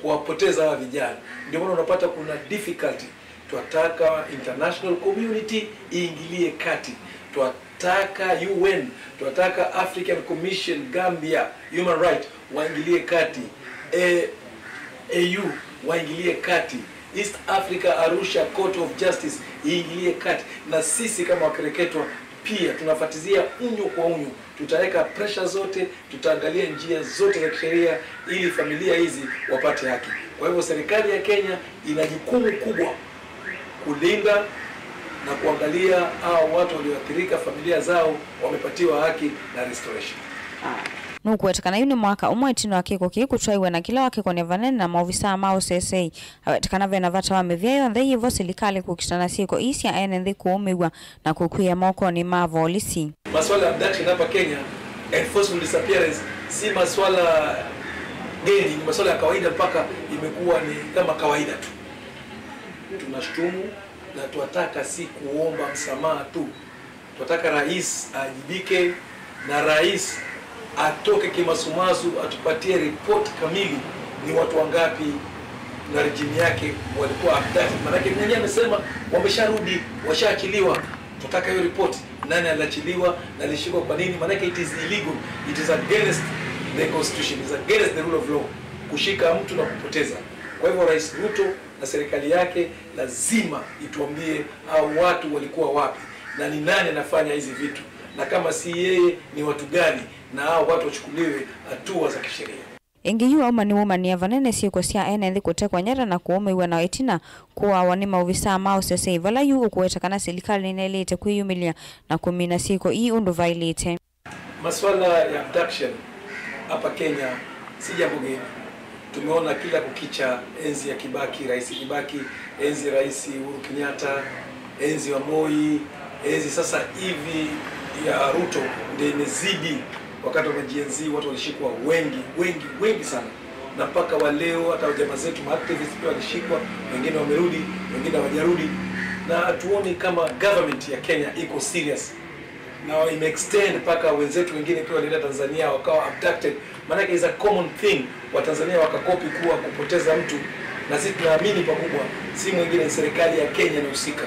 kuwapoteza hawa vijana. Ndio maana unapata kuna difficulty. Twataka international community iingilie kati. Twataka U N, twataka African Commission, Gambia, Human Rights, waingilie kati. E, A U waingilie kati. East Africa, Arusha Court of Justice iingilie kati. Na sisi kama wakereketwa pia tunafuatilia unyo kwa unyo. Tutaweka pressure zote, tutaangalia njia zote za kisheria ili familia hizi wapate haki. Kwa hivyo serikali ya Kenya ina jukumu kubwa kulinda na kuangalia hao watu walioathirika, familia zao wamepatiwa haki na restoration. Nũkũweta kana yu nĩ mwaka ũmwe ĩtina wa kĩko kĩĩ kũtwaiwe na kĩla wakĩkonĩa vanene na maovisaa ma ũseseĩ. Aweta kana vena vata wa mĩvĩa yonthe yĩvo silikalĩ kũkita na syĩko ii sya ene nthĩ kũũmĩw'a na kũkw'ĩĩa mokonĩ ma avolisi. Maswala ya abduction hapa Kenya and forceful disappearance si maswala geni, ni maswala ya kawaida, mpaka imekuwa ni kama kawaida tu. Tunashutumu na twataka si kuomba msamaha tu. Twataka rais aajibike na rais atoke kimasumasu, atupatie report kamili, ni watu wangapi na regime yake walikuwa abducted. Maanake mwenyewe amesema wamesharudi, washaachiliwa. Tunataka hiyo report, nani aliachiliwa na alishikwa kwa nini? Maanake it is illegal, it is against the constitution, it is against the rule of law kushika mtu na kupoteza. Kwa hivyo Rais Ruto na serikali yake lazima ituambie hao watu walikuwa wapi na ni nani anafanya hizi vitu, na kama si yeye ni watu gani, na hao watu wachukuliwe hatua za kisheria. Ĩngĩ yu auma nĩwaumanĩa vanene syĩko sya ene nthĩ kũtekwa nyara na kũũmĩw'a na ĩtina kũawa nĩ maovisaa ma ũseseĩ, vala yu ũkũweta kana silikalĩ nĩnaĩlĩte kwĩyumĩlya na kũmina syĩko ii ũndũ vaĩlĩte. Maswala ya abduction hapa Kenya si jambo geni. Tumeona kila kukicha, enzi ya Kibaki, Rais Kibaki, enzi ya Rais Uhuru Kenyatta, enzi wa Moi, enzi sasa hivi ya Ruto ndio imezidi. Wakati wa Gen Z watu walishikwa wengi, wengi, wengi sana, na mpaka wa leo hata jamaa zetu ma activists pia walishikwa, wengine wamerudi, wengine hawajarudi, na hatuoni kama government ya Kenya iko serious. Na ime extend mpaka wenzetu wengine pia walienda Tanzania wakawa abducted. Maanake is a common thing Watanzania wakakopi kuwa kupoteza mtu, na sisi tunaamini pakubwa si mwingine ni serikali ya Kenya inahusika.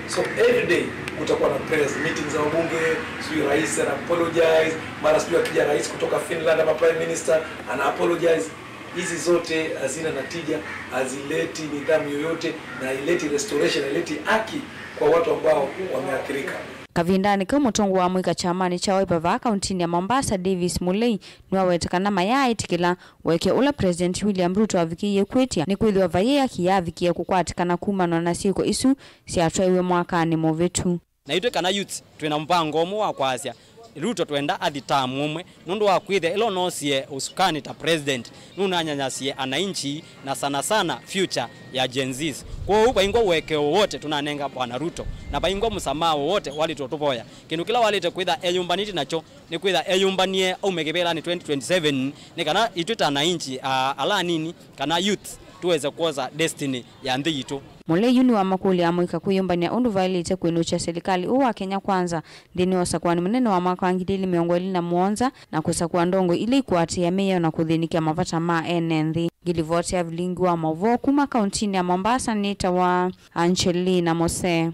So every day kutakuwa na press meetings za wabunge, sijui rais ana apologize, mara sijui akija rais kutoka Finland ama prime minister ana apologize. Hizi zote hazina natija, hazileti nidhamu yoyote, na haileti restoration, haileti haki kwa watu ambao wameathirika. Kavindanĩ kau, mũtongoi wa mũika kyamanĩ kya Wiper vaa kauntinĩ ya Mombasa, Davis Mulei, nĩwaweta kana mayaaĩtĩkĩla ũekeo ũla President William Ruto avikĩie kwĩtya, nĩkwĩthĩwa vaiĩ haki yaavikie kũkwatĩkana kumana na syĩko isu syatwaiwe mwakanĩ mũvĩtu. Naitw'ĩ kana youths, twĩ na mũvango ũmwe wa kwasya, Ruto twenda athi term ũmwe, nũndũ wa kwĩthĩa ĩla ũnoosie ũsukanĩ ta president, nũnanyanyasye ananchi na sana sana future ya Gen Zs. Kwoou vaingwa ũekeo wowote tũnanenga Bwana Ruto, na vaingwa msamaha wowote walĩtwe tũvoya. Kĩndũ kĩla walĩte kwĩtha eyũmbanĩtye nakyo nĩ kwĩtha eyũmbanie aume kĩvĩlanĩ twenty twenty-seven, nĩ kana itwĩ ta ananchi, a, ala anini, kana youth, tũweze kwosa destiny ya nthĩ yitũ. Mũlei yu nĩwamakũlya amũika kwĩyũmbany'a ũndũ vaĩlĩte kwĩnũkya silikalĩ ũũ wa Kenya Kwanza nthĩnĩ wa ũsakũani mũnene wa mwaka wa ngili ili mĩongo ĩlĩ na mũonza na kũsakũa ndongoi ila ikũatĩĩa mĩao na kũthĩnĩkya mavata ma ene nthĩ. Ngilivoti ya vilingi wa maũvoo kuma kauntinĩ ya Mombasa nĩtawa Angelina Mose.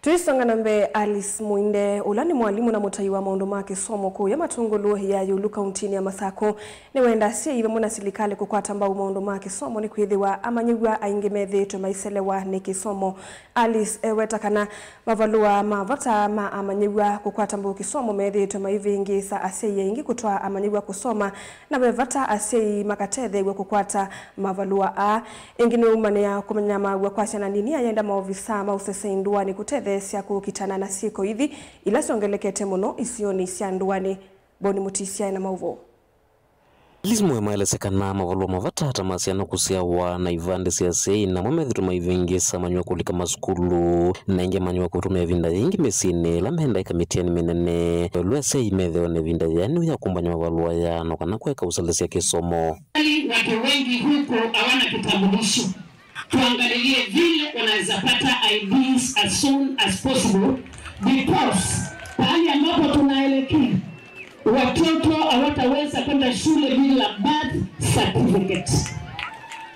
Tũisonga na mbee, Alice Mũinde, ũla nĩ mwalimũ na mũtai wa maũndũ ma kĩsomo kũũya Matũngũlũ ya ĩũlũ kauntinĩ ya Masakũ, nĩwenda asyai vamwe na silikalĩ kũkwata mbau maũndũ ma kĩsomo, nĩkwĩthĩwa amanyĩw'a aingĩ methĩĩtwe maiselewa nĩ kĩsomo. Alice eweta kana mavalũa ma vata ma amanyĩw'a kũkwata mbau kĩsomo methĩĩtwe maivĩngĩĩsa asyai aingĩ kũtwaa amanyĩw'a kũsoma, na ve vata asyai makatetheew'a kũkwata mavalũa aa. Ĩngĩ nĩwaumanĩa kũmanya maw'a kwa syana nini ayenda maovisaa ma ũseseĩ ndũanĩ kũtetheesya kũkitana na syĩko ithi ila syongelekete mũno isionĩ sya ndũanĩ. Boni Mũtisi aĩ na maũvoo. Alice Mũinde aelesya kana mavalũa ma vata ta ma syana kũsyawa na ivandĩ sya asyai namo methĩtwe maivĩngĩĩsa amanyĩw'a kũlika masukulu, na ĩngĩ amanyĩw'a kũtũmĩa ĩvinda yĩingĩ mĩsyĩnĩ ĩla me ndaĩka mĩtianĩ mĩnene. Ĩũlũ asyai methĩawa na ĩvinda yĩanu ya kũmbany'a mavalũa aya no kana kũeka ũselesya kĩsomo. Watu wengi huko hawana kitambulisho. Tuangalilie vile unaweza pata I Ds as soon as possible, because pahali ambapo tunaelekea, watoto hawataweza kwenda shule bila birth certificate.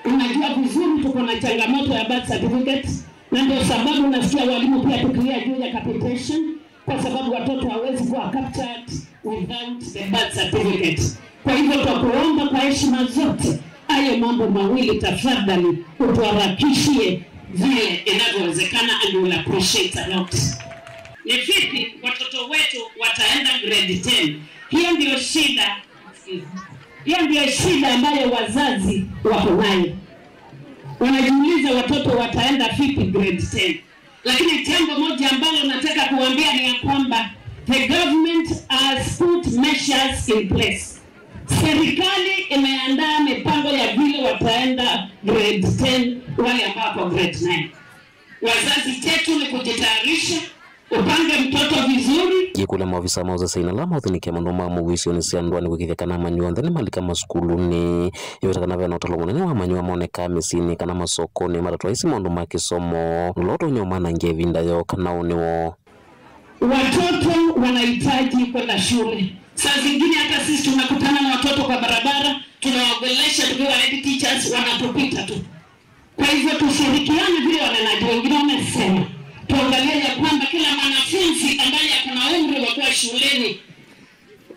Unajua vizuri tuko na changamoto ya birth certificate, na ndio sababu nasikia walimu pia tukilia juu ya capitation, kwa sababu watoto hawezi kuwa captured without the birth certificate. Kwa hivyo, twakuomba kwa heshima zote, hayo mambo mawili tafadhali utuharakishie vile inavyowezekana, and we'll appreciate a lot. Ni vipi watoto wetu wataenda grade ten? Hiyo ndio shida. Hiyo ndio shida ambayo wazazi wako nayo. Wanajiuliza watoto wataenda vipi grade ten. Lakini jambo moja ambalo nataka kuambia ni ya kwamba the government has put measures in place. Serikali imeandaa mipango ya vile wataenda grade ten wale ambao wako grade nine. Wazazi, chetu ni kujitayarisha, upange mtoto vizuri. Yĩkũlya maovisa ma ũseseĩ na ala maũthĩnĩkĩa maũndũ ma mũuo isionĩ sya ndũanĩ kũĩkĩĩthya kana amanyĩw'a onthe nĩmalika masukulunĩ. Ĩweta kana ve na ũtalo mũnene wa amanyĩw'a monekaa mĩsyĩnĩ kana masokonĩ matatwaĩsye maũndũ ma kĩsomo, ũla ũtonya ũmanangĩa ĩvinda yoo kana ũnĩ woo. Watoto wanahitaji kwenda shule. Saa zingine hata sisi tunakutana na watoto kwa barabara, tunawaongelesha tukiwa head teachers, wanatupita tu. Kwa hivyo tushirikiane vile wanenaji wengine wamesema, tuangalie ya kwamba kila mwanafunzi ambaye ako na umri wa kuwa shuleni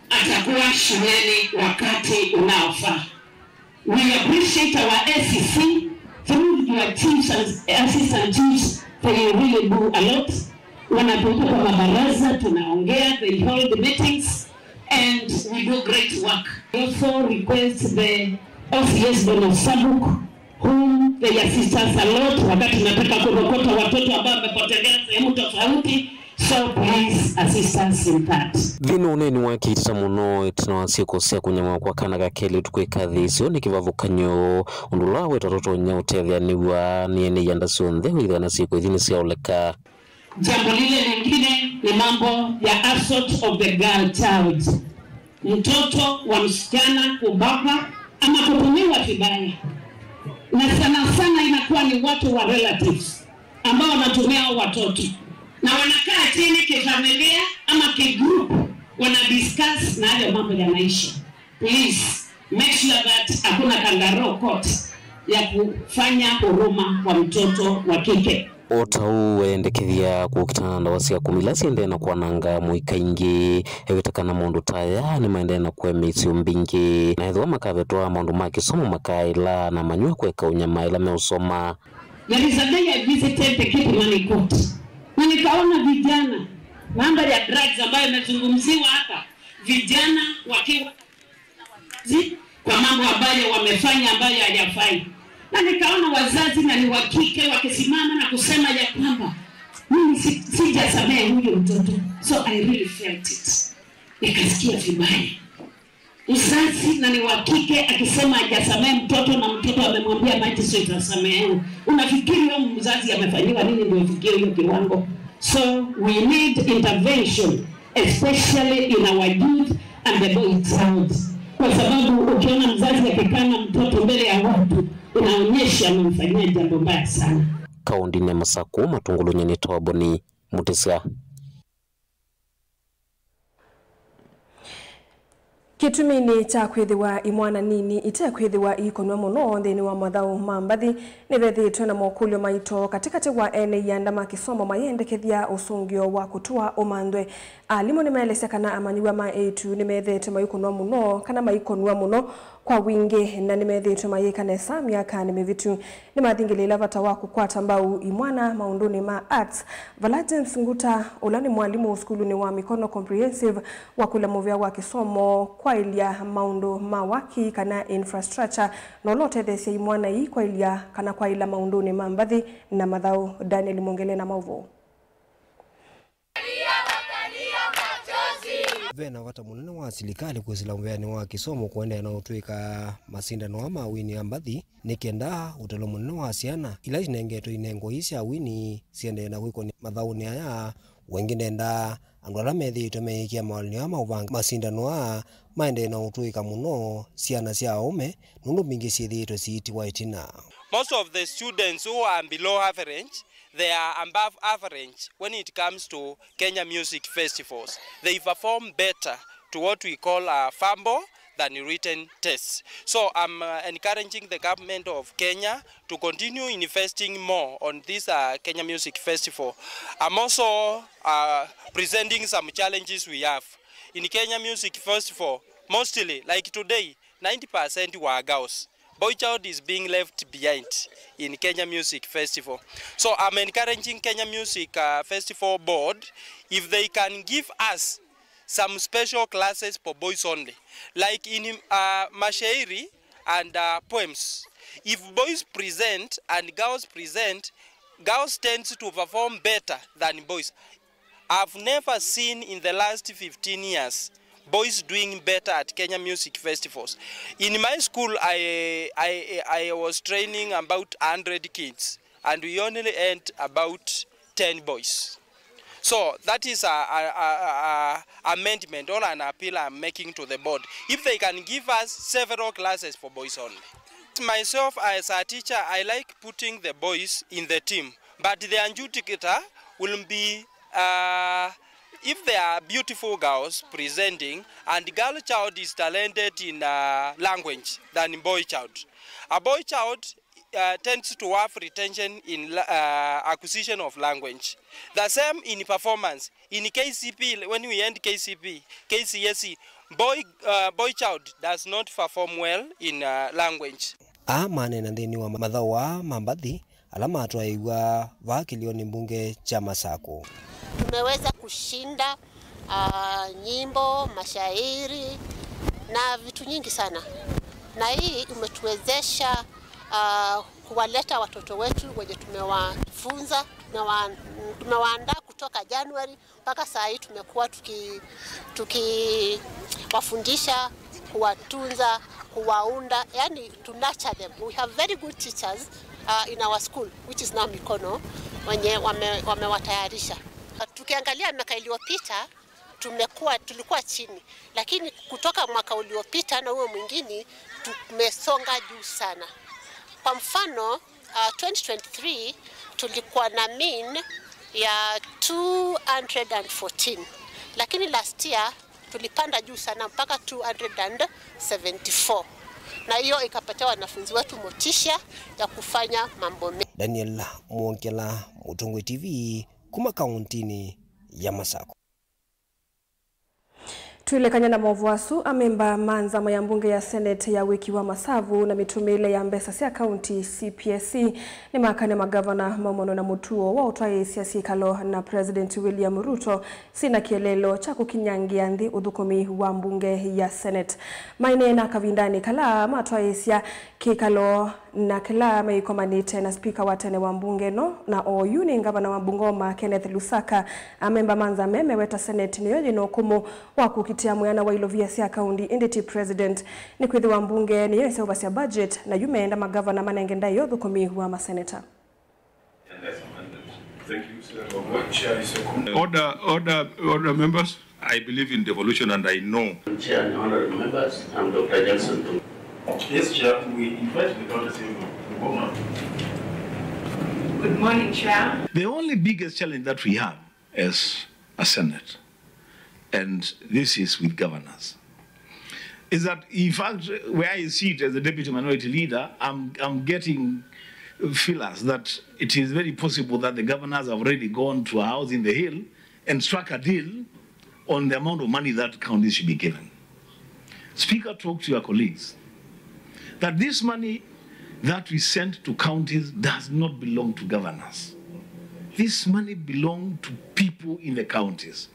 atakuwa shuleni wakati unaofaa. We appreciate our A C C through your chiefs and assistant chiefs, they really do a lot. Wanapita kwa mabaraza, tunaongea, they hold meetings and we do great work. We also request the O C S Don Osabuk, whom they assist us a lot wakati tunataka kurokota watoto ambao wamepotelea sehemu tofauti. So please assist us in that. Thĩna ũnene wa kĩitĩta mũno ĩtina wa syĩko sya kũnyamawa kwa kana ka kelĩ ũtukũ ĩkathĩ ĩseo nĩ kĩvathũkany'o, ũndũ ũla wĩtwa tũtonya ũtetheanĩw'a nĩ ene ianda syonthe wĩthĩa na syĩko ithi nĩsyaoleka. Jambo lile lingine ni mambo ya assault of the girl child, mtoto wa msichana kubakwa ama kutumiwa vibaya, na sana sana inakuwa ni watu wa relatives ambao wanatumia hao watoto, na wanakaa chini kifamilia ama kigroup, wana discuss na hayo mambo yanaisha. Please make sure that hakuna kangaroo court ya kufanya huruma kwa mtoto wa kike. O ta ũu, wendekethya kũkitana na ndawa sya kũmila ila siendee na kwananga mũika ingĩ. Eweta kana maũndũ ta aya nĩmaendee na kũemea isio mbingĩ, na ethĩwa makavetwa maũndũ ma kĩsomo makaĩla na manywa kweka ũnyamaa ĩla meũsoma. There is a day I visited the Kilimani court na nikaona vijana, mambo ya drugs ambayo imezungumziwa hapa, vijana wakiwa zi-, kwa mambo ambayo wamefanya ambayo hayafai. Na nikaona wazazi na ni wa kike wakisimama na kusema ya kwamba mimi si-, sijasamehe huyo mtoto. So I really felt it. Nikasikia vibaya. Mzazi na ni wa kike akisema hajasamehe mtoto na mtoto amemwambia magistrate asamehewe. Unafikiri huyo mzazi amefanyiwa nini ndio afikie hiyo kiwango? So we need intervention, especially in our youth and the boy child, kwa sababu ukiona mzazi akikana mtoto mbele ya watu inaonyesha amemfanyia jambo mbaya sana. Kaũndĩnĩ ya Masakũ, Matũngũlũnĩ nĩ Toboni Mũtĩsya. Kĩtuminĩ kya kwĩthĩwa imwana nini itekwĩthĩwa iikonw'a mũno nthĩnĩ wa mathaũ ma mbathi, nĩvethĩĩtwe na mokũlyo maito katĩkatĩ wa ene ianda ma kĩsomo mayendekethya ũsũngĩo wa kũtũa ũmanthwe. Alimũ nĩmaelesya kana amanyĩw'a ma eĩtu nĩmethĩĩtwe maikonw'a mũno kana maikonw'a mũno kwa wingĩ, na nĩmethĩĩtwe mayĩka nesa myakanĩ mĩvĩtu. Nĩmathingĩlĩĩla vata wa kũkwata mbau imwana maũndũnĩ ma arts, vala James Nguta, ũla nĩ mwalimũ sukulunĩ wa Mikono Comprehensive, wakũlya mũvea wa kĩsomo kwaĩlya maũndũ ma waki kana infrastructure, na ũla ũtetheesya imwana ii kwaĩlya kana kwaĩla maũndũnĩ ma mbathi na mathaũ. Daniel Mwongele na maũvoo. Ve na vata mũnene wa silikalĩ kwĩsĩla mũveanĩ wa kĩsomo kũendeea na ũtw'ĩka masindano aa ma wini ya mbathi, nĩ kenda ũtalo mũnene wa syana ila inengetwe inengo ii sya wini siendee na kwĩkony'a mathaũnĩ aya. Wengĩ nendaa andũ ala methĩĩtwe meyĩkĩa mawalany'o aa ma ũvanga masindano aa maendee na ũtw'ĩka mũno syana sya aũme, nũndũ mbingĩ syĩthĩĩtwe siitiwa ĩtina. Most of the students who are below average, they are above average when it comes to Kenya music festivals. They perform better to what we call a verbal than written tests. So I'm, uh, encouraging the government of Kenya to continue investing more on this, uh, Kenya Music Festival. I'm also, uh, presenting some challenges we have. In Kenya Music Festival, mostly, like today, ninety percent were girls. Boy child is being left behind in Kenya Music Festival. So I'm encouraging Kenya Music, uh, Festival Board, if they can give us some special classes for boys only, like in, uh, mashairi and, uh, poems. If boys present and girls present, girls tends to perform better than boys. I've never seen in the last fifteen years boys doing better at Kenya music festivals. In my school, I, I, I was training about a hundred kids, and we only had about ten boys. So that is a, a, a, a amendment or an appeal I'm making to the board. If they can give us several classes for boys only. Myself, as a teacher, I like putting the boys in the team, but the adjudicator will be, uh, if there are beautiful girls presenting and girl child is talented in, uh, language than boy child. A boy child, uh, tends to have retention in la-, uh, acquisition of language. The same in performance. In K C P, when we end K C P, K C S E, boy, uh, boy child does not perform well in, uh, language. Aa maneena nthĩnĩ wa mathaũ aa ma mbathi ala matwaĩw'a vaa kĩlĩonĩ mbunge kya Masakũ. Tumeweza kushinda, ah, nyimbo, mashairi na vitu nyingi sana, na hii imetuwezesha, ah, kuwaleta watoto wetu wenye tumewafunza, tumewa-, tumewaandaa kutoka January mpaka saa hii tumekuwa tuki-, tukiwafundisha, kuwatunza, kuwaunda, yani to nurture them. We have very good teachers, uh, in our school, which is now Mikono, wenye wame-, wamewatayarisha. Tukiangalia miaka iliyopita, tumekuwa, tulikuwa chini, lakini kutoka mwaka uliopita na huo mwingine tumesonga juu sana. Kwa mfano, uh, twenty twenty-three tulikuwa na mean ya two hundred and fourteen, lakini last year tulipanda juu sana mpaka two hundred and seventy-four, na hiyo ikapatia wanafunzi wetu motisha ya kufanya mambo mengi. Daniel Mwongela, Mũtongoi T V, kuma kaũntĩnĩ ya Masakũ. Twĩlekany'a na maũvoo asu, amemba ma nzama ya mbunge ya Senate ya wĩki wa masavu na mĩtũmĩĩle ya mbesa sya kaunti, C P S E, nĩmakane magavana maumane na mũtuo wa ũtwaĩĩsya syĩkalo na President William Ruto syĩna kĩeleelo kya kũkinyangĩa nthĩ ũthũkũmi wa mbunge ya Senate. Maineena kavindanĩ kala matwaĩĩsya kĩkalo na kĩla meĩkomanĩte na spika wa tene wa mbunge ĩno, na oyu nĩ ngavana wa Bungoma, Kenneth Lusaka. Amemba ma nzama ĩĩ meweta Senate nĩyo yĩna ũkũmũ wa kũkitĩa mwĩana wa ilovia sya kaunti, ĩndĩ ti president, nĩkwĩthĩwa mbunge nĩyo ĩseũvasya budget, na yu meenda magavana manenge ndaĩa ũthũkũmi wa maseneta. Order, order, order, members. I believe in devolution and I know. Chair and honorable members, I'm Doctor Johnson Tung. Yes, Chair, we invite the county assembly to come up. Good morning, Chair. The only biggest challenge that we have as a Senate, and this is with governors, is that, in fact, where I sit as the deputy minority leader, I'm, I'm getting feelers that it is very possible that the governors have already gone to a house in the hill and struck a deal on the amount of money that counties should be given. Speaker, talk to your colleagues that this money that we send to counties does not belong to governors. This money belongs to people in the counties.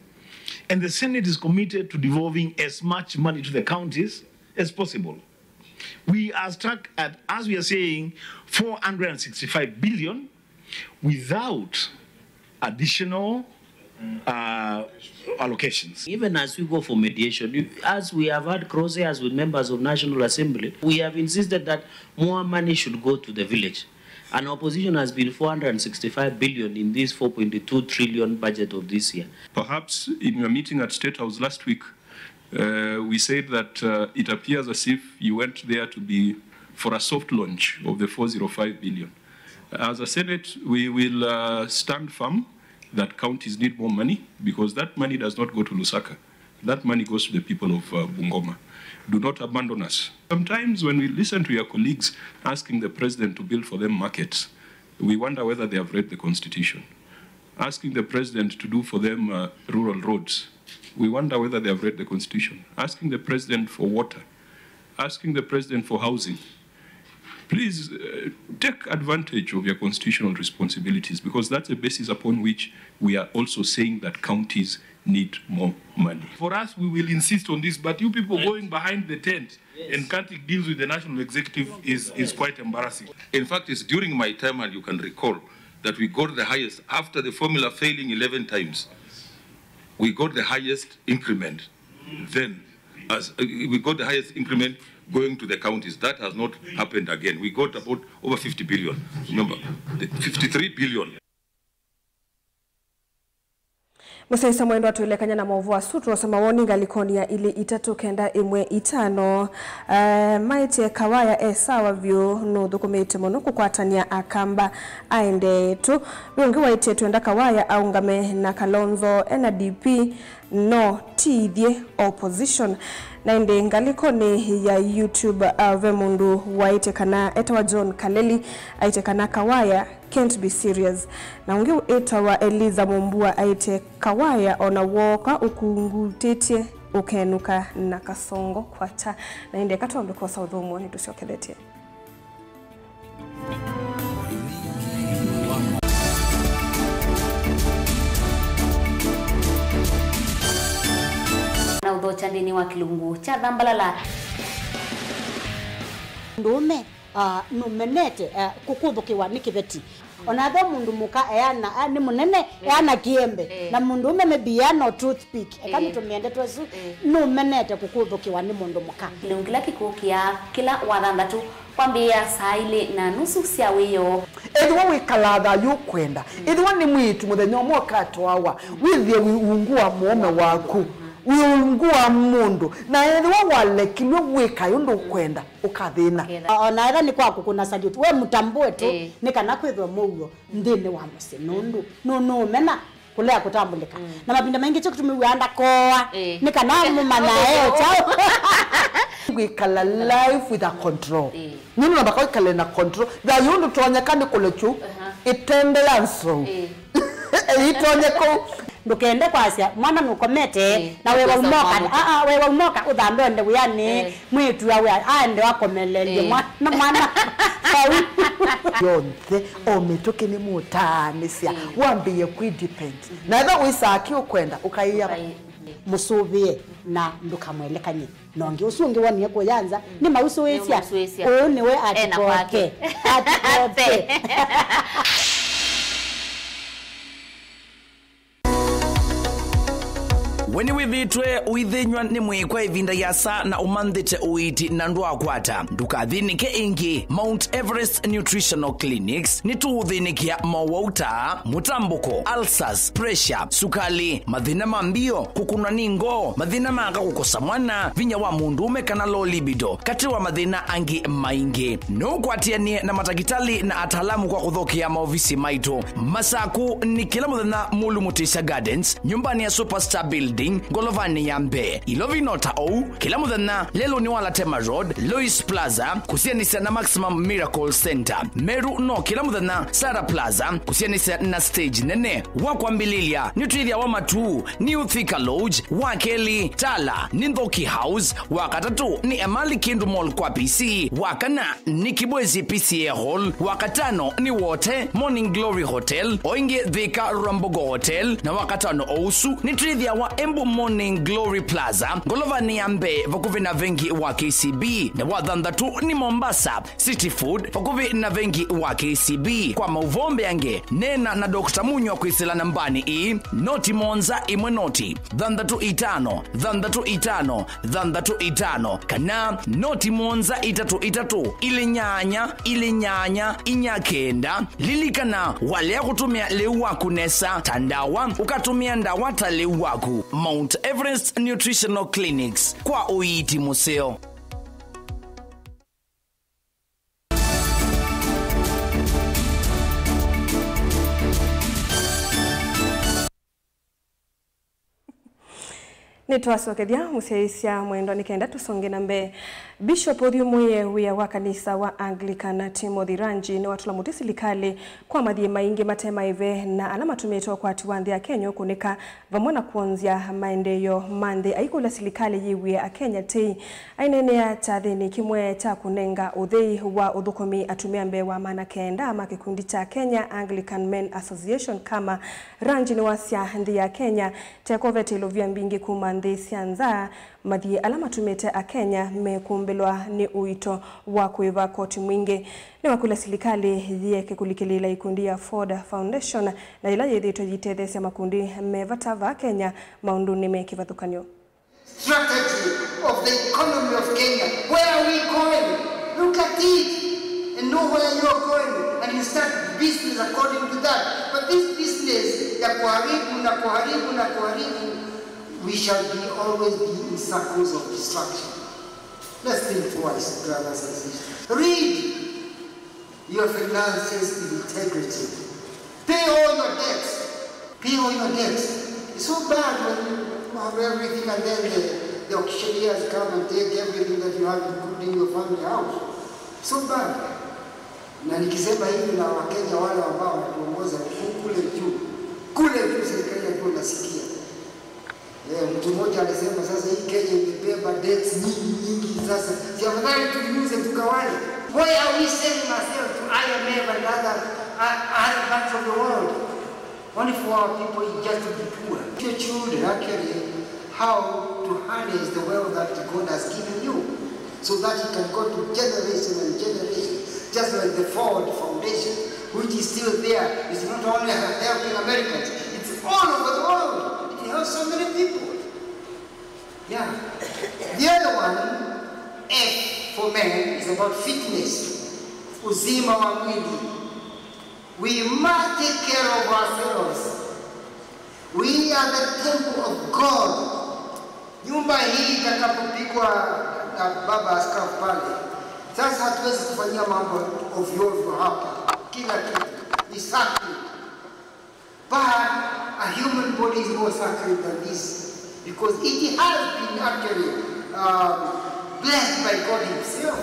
And the Senate is committed to devolving as much money to the counties as possible. We are stuck at, as we are saying, four hundred and sixty-five billion without additional, uh, allocations. Even as we go for mediation, you, as we have had crosshairs with members of National Assembly, we have insisted that more money should go to the village. And opposition has been four hundred and sixty-five billion in this four point two trillion budget of this year. Perhaps in your meeting at State House last week, uh, we said that, uh, it appears as if you went there to be for a soft launch of the four zero five billion. As a Senate, we will, uh, stand firm that counties need more money because that money does not go to Lusaka. That money goes to the people of, uh, Bungoma. Do not abandon us. Sometimes when we listen to your colleagues asking the president to build for them markets, we wonder whether they have read the constitution. Asking the president to do for them, uh, rural roads, we wonder whether they have read the constitution. Asking the president for water, asking the president for housing, Please, uh, take advantage of your constitutional responsibilities, because that's the basis upon which we are also saying that counties need more money. For us, we will insist on this, but you people going behind the tent and cutting deals with the national executive is, is quite embarrassing. In fact, it's during my time, and you can recall, that we got the highest, after the formula failing eleven times, we got the highest increment then, as, uh, we got the highest increment going to the counties. That has not happened again. We got about over fifty billion. Remember, the fifty-three billion. Mũsyaĩĩsya mwendwa, twĩlekany'a na maũvoo asu, tũose mawoni ngalĩkonĩ ya ilĩ itatũ kenda ĩmwe itano. Eh, maĩtye Kawaya e sawa vyũ, nũthũkũmĩte mũno kũkwatany'a Akamba aendeetu. Ve ũngĩ waĩtye twenda Kawaya aũngame na Kalonzo ena D P, no ti ithyĩ opposition. Na ĩndĩ ngalĩkonĩ ya YouTube, uh, ve mũndũ waĩtye kana etawa John Kaleli, aĩtye kana Kawaya can't be serious. Na ũngĩ wĩtawa Eliza Mumbua aĩtye, Kawaya ona wooka ũkungutĩtye ũkenũka na kasongo kwata. Na ĩndĩ eka twambe kwosa ũthũmũo nĩtũsyokethetye. Na ũthokya nthĩnĩ wa kĩlungu kya Thambalala. Mũndũũme, ah, nũmenete, ah, kũkũthũkĩwa nĩ kĩveti. Ona ethĩwa mũndũ mũka eana, ah, nĩ mũnene, eana kĩembe. Eh. Na mũndũũme maybe eana o toothpick. Eka nĩtũmĩe ndeto ĩsu, nũmenete kũkũthũkĩwa nĩ mũndũ mũka. Kĩlungu kĩla kĩkũkĩa kĩla Wathanthatũ kwambĩĩa saa ilĩ na nusu sya wĩoo. Ethĩwa wĩkalaa thayũ ũkwenda, ethĩwa nĩ mwĩĩtu mũthenya ũmwe ũkatwawa, wĩthĩe wĩ ungu wa mũũme waku, wĩ ungu wa mũndũ, na ethĩwa walekilw'e wĩkae ũndũ ũkwenda, ũkathĩna. Ũkethĩa. O na ethĩwa nĩ kwa kũkũna salute, we mũtambũe tu, ĩĩ, nĩ kana kwĩthwe mũuo nthĩnĩ wa mũsyĩ, nũndũ nũ-, nũũmena kũlea kũtambũlĩka. Mm. Na mavinda maingĩ kyo kĩtumi wĩaa ndakoa, ĩĩ, nĩ kana mũmanyae o kyaũ. Wĩkala life with a control. Ĩĩ. Nĩ namba kwĩkala na control. Thayũ ndũtonyeka nĩ kũlekyu, aha, ĩtembea nzou. Ĩĩ. Ĩitonyeka. Ndũkende kwasya mwana nũkomete, ĩĩ, na wewa ũkosa ũmoka, mwana. Aa, wewa ũmoka ũthambe ũende wĩanĩ. Ĩĩ. Mwĩĩtu awe aende akomelelye, ĩĩ, mwana, mwana. Vau. Yonthe, o mĩtũkĩ nĩmũtaanĩsya, ĩĩ, wambĩĩe kwĩ depend. Na ethĩwa wĩsaa kĩ ũkwenda, ũkaĩa. Ũkai-, mũsũvĩe na ndũkamwelekany'e na ũngĩ. Ũsu ũngĩ wonie kũya nza, mm, nĩ mausũĩsya. Nĩ mausũĩsya. Ũũ nĩwe ena kwake. Atikoke. Atikoke. We nĩwĩthĩĩtwe ũithĩnyw'a nĩ mwĩĩ kwa ĩvinda yasa na ũmanthĩte ũiiti na ndwakwata? Ndũkathĩnĩke ĩngĩ. Mount Everest Nutritional Clinics nĩtũũthĩnĩkĩa mowau ta mũtambũko, ulcers, pressure, sukali, mathĩna ma mbio, kũkũnwa nĩ ngoo, mathĩna ma aka kũkosa mwana, vinya wa mũndũũme kana low libido, katĩ wa mathĩna angĩ maingĩ. No ũkwatĩanĩe na matakĩtalĩ na ataalamu kwa kũthokea maovisi maitũ. Masaku nĩ kĩla mũthenya Mulu Mutisya Gardens, nyũmbanĩ ya Superstar Building, ngolovanĩ ya mbee. Ilovi no ta ũu, kĩla mũthenya lelũnĩ wa Latema Road, Lois Plaza, kũsianĩsya na Maximum Miracle Center. Meru no kĩla mũthenya Sara Plaza, kũsianĩsya na stage nene. Wa kwambĩlĩlya, nĩtwĩthĩawa Matuu, New Thika Lodge, wa kelĩ, Tala, nĩ Nthoki House, wa katatũ, nĩ Emali Kindu Mall kwa P C, wa kana, nĩ Kibwezi P C A Hall, wa katano, nĩ Wote, Morning Glory Hotel, o ĩngĩ Thika Rwambogo Hotel, na wa katano o ũsu, nĩtwĩthĩawa Embu Morning Glory Plaza, ngolovanĩ ya mbee, vakuvĩ na vengi wa K C B, na wa thanthatũ, nĩ Mombasa, City Food, vakuvĩ na vengi wa K C B. Kwa maũvoo mbeange, neena na Doctor Munywa kwĩsĩla nambanĩ ĩĩ, noti mũonza ĩmwe noti, thanthatũ itano, thanthatũ itano, thanthatũ itano, kana noti mũonza itatũ itatũ, ilĩ nyanya, ilĩ nyanya, inya kenda. Lilikana, walea kũtũmĩa lĩu waku nesa ta ndawa, ũkatũmĩa ndawa ta lĩu waku. Mount Everest Nutritional Clinics, kwa ũiiti mũseo. Nĩtwasokethya mũsyaĩĩsya mwendwa nĩ kenda tũsonge na mbee. Bishop ũthyũmũĩe wĩa wa kanisa wa Anglican Timothy Ranji nĩwatũla mũtĩ silikalĩ kwa mathiĩ maingĩ mate maĩve na ala matũmĩte ũkwati wa nthĩ ya Kenya ũkũnĩka, vamwe na kwonzya maendeeo ma nthĩ, aikũlya silikalĩ yĩw'ĩe Akenya tei. Aineenea kyathĩnĩ kĩmwe kya kũnenga ũthei wa ũthũkũmi atumĩa mbee wa maana kenda ma kĩkundi kya Kenya Anglican Men Association, KAMA, Ranji nĩwasya nthĩ ya Kenya tekovete ilovia mbingĩ kuma nthĩ sya nza, mathiĩ ala matumĩte Akenya mekũmbĩlwa nĩ ũito wa kũĩva koti mwingĩ. Nĩwakũlya silikalĩ yĩeke kũlikĩlĩĩla ikundi ya Ford Foundation na yĩla yĩthĩĩtwe yĩtetheesya makundi me vata vaa Kenya maũndũnĩ me kĩvathũkany'o. Strategy of the economy of Kenya. Where are we going? Look at it and know where you are going, and you start business according to that. But this business ya kuharibu na kuharibu na kuharibu, we shall be always be in circles of destruction. Let's think twice, brothers and sisters. Read your finances in integrity. Pay all your debts. Pay all your debts. It's so bad when you have everything and then the, the auctioneers come and take everything that you have, including your family house. So bad. Na nikisema hivi na Wakenya wale ambao wanatuongoza kule juu, kule juu serikali ya juu nasikia. Eh, mtu mmoja alisema sasa hii Kenya imebeba debts nyingi nyingi, sasa si afadhali tuiuze tugawane? Why are we selling ourselves to I M F and other, uh, other banks of the world? Only for our people is just to be poor. Teach your children actually how to harness the wealth that God has given you, so that it can go to generation and generation, just like the Ford Foundation, which is still there. It's not only helping Americans, it's all over the world. It helps so many people. Yeah. The other one, F for men, is about fitness. Uzima wa mwili. We must take care of ourselves. We are the temple of God. Nyumba hii itakapopigwa na baba askofu pale, sasa hatuwezi kufanyia mambo ovyo ovyo hapa. Kila kitu ni sacred. But a human body is more sacred than this, because it has been actually, um, blessed by God Himself.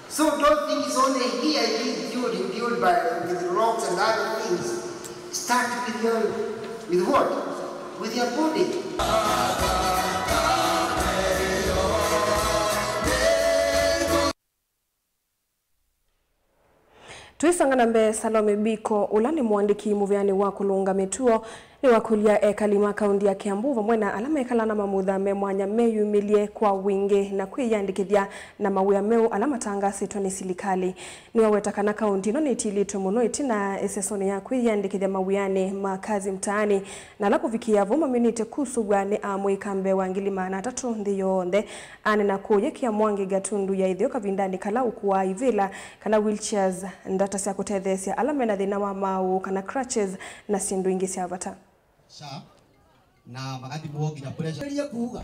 So don't think it's only here it is built, built by, with rocks and other things. Start with your, with what? With your body. Twĩsonga na mbee, Salome Biko, ũla nĩ mũandĩki mũvĩanĩ wa kũlũnga mĩtuo, nĩwakũlya ekali ma kaũnti ya Kiambu vamwe na ala mekalaa na mamutha me mwanya meyumĩlye kwa wingĩ na kwĩyĩandĩkĩthya na mawĩa meũ ala matangaasĩtwe nĩ silikalĩ. Nĩwaweta kana kaũnti ĩno nĩtilĩtwe mũno ĩtina ĩsesonĩ ya kwĩyĩandĩkĩthya mawĩanĩ ma Kazi Mtaani, na ala kũvikĩĩa vau mamyonete kusũvw'a nĩ amũika mbee wa ngili maana atatũ nthĩ yonthe. Aneena kũyĩkĩa Mwangi Gatundu ya ĩtheo kavindanĩ kala ũkuaa ivĩla kana wheelchairs, ndata sya kũtetheesya ala mena thĩna wa maaũ kana crutches, na syĩndũ ingĩ sya vata. SHA, na makathimwo nginya pressure. Nĩrĩe kuuga.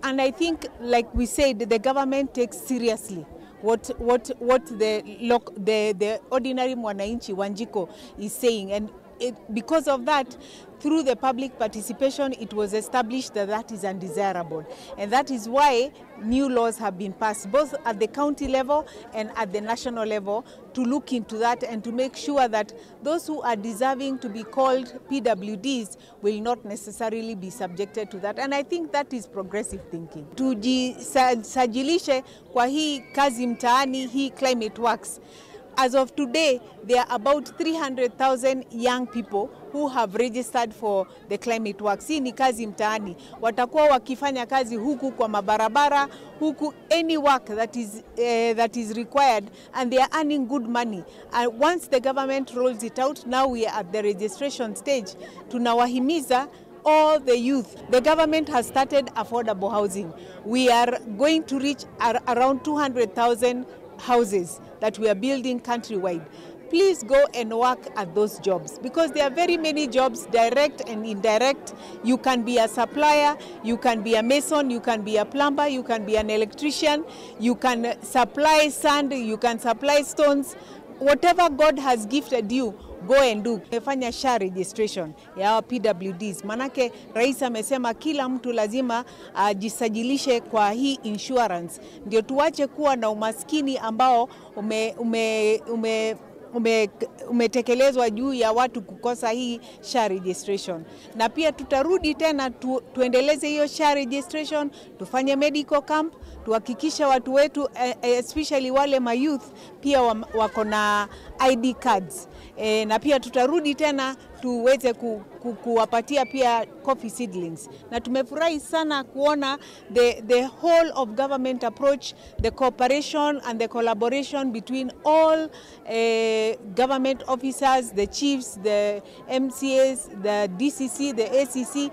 And I think, like we said, the government takes seriously what, what, what the, loc-, the, the ordinary mwananchi Wanjiko is saying. And it, because of that, through the public participation, it was established that that is undesirable. And that is why new laws have been passed, both at the county level and at the national level, to look into that and to make sure that those who are deserving to be called P W Ds will not necessarily be subjected to that. And I think that is progressive thinking. Tujisajilishe kwa hii Kazi Mtaani, hii Climate Works. As of today, there are about three hundred thousand young people who have registered for the Climate Works. Hii ni Kazi Mtaani. Watakuwa wakifanya kazi huku kwa mabarabara, huku, any work that is, eh, that is required, and they are earning good money. And once the government rolls it out, now we are at the registration stage. Tunawahimiza all the youth. The government has started affordable housing. We are going to reach ar-, around two hundred thousand houses that we are building countrywide. Please go and work at those jobs, because there are very many jobs, direct and indirect. You can be a supplier, you can be a mason, you can be a plumber, you can be an electrician, you can supply sand, you can supply stones. Whatever God has gifted you, Go and do. Tumefanya SHA registration ya our P W Ds. Manake rais amesema kila mtu lazima ajisajilishe kwa hii insurance. Ndio tuache kuwa na umaskini ambao ume, ume, ume, ume, umetekelezwa juu ya watu kukosa hii SHA registration. Na pia tutarudi tena tu, tuendeleze hiyo SHA registration, tufanye medical camp, tuhakikishe watu wetu, eh, eh, especially wale mayouth pia wa, wako na I D cards. Eh, na pia tutarudi tena tuweze ku, ku, kuwapatia pia coffee seedlings. Na tumefurahi sana kuona the, the whole of government approach, the cooperation and the collaboration between all, eh, government officers, the chiefs, the M C As, the D C C, the A C C.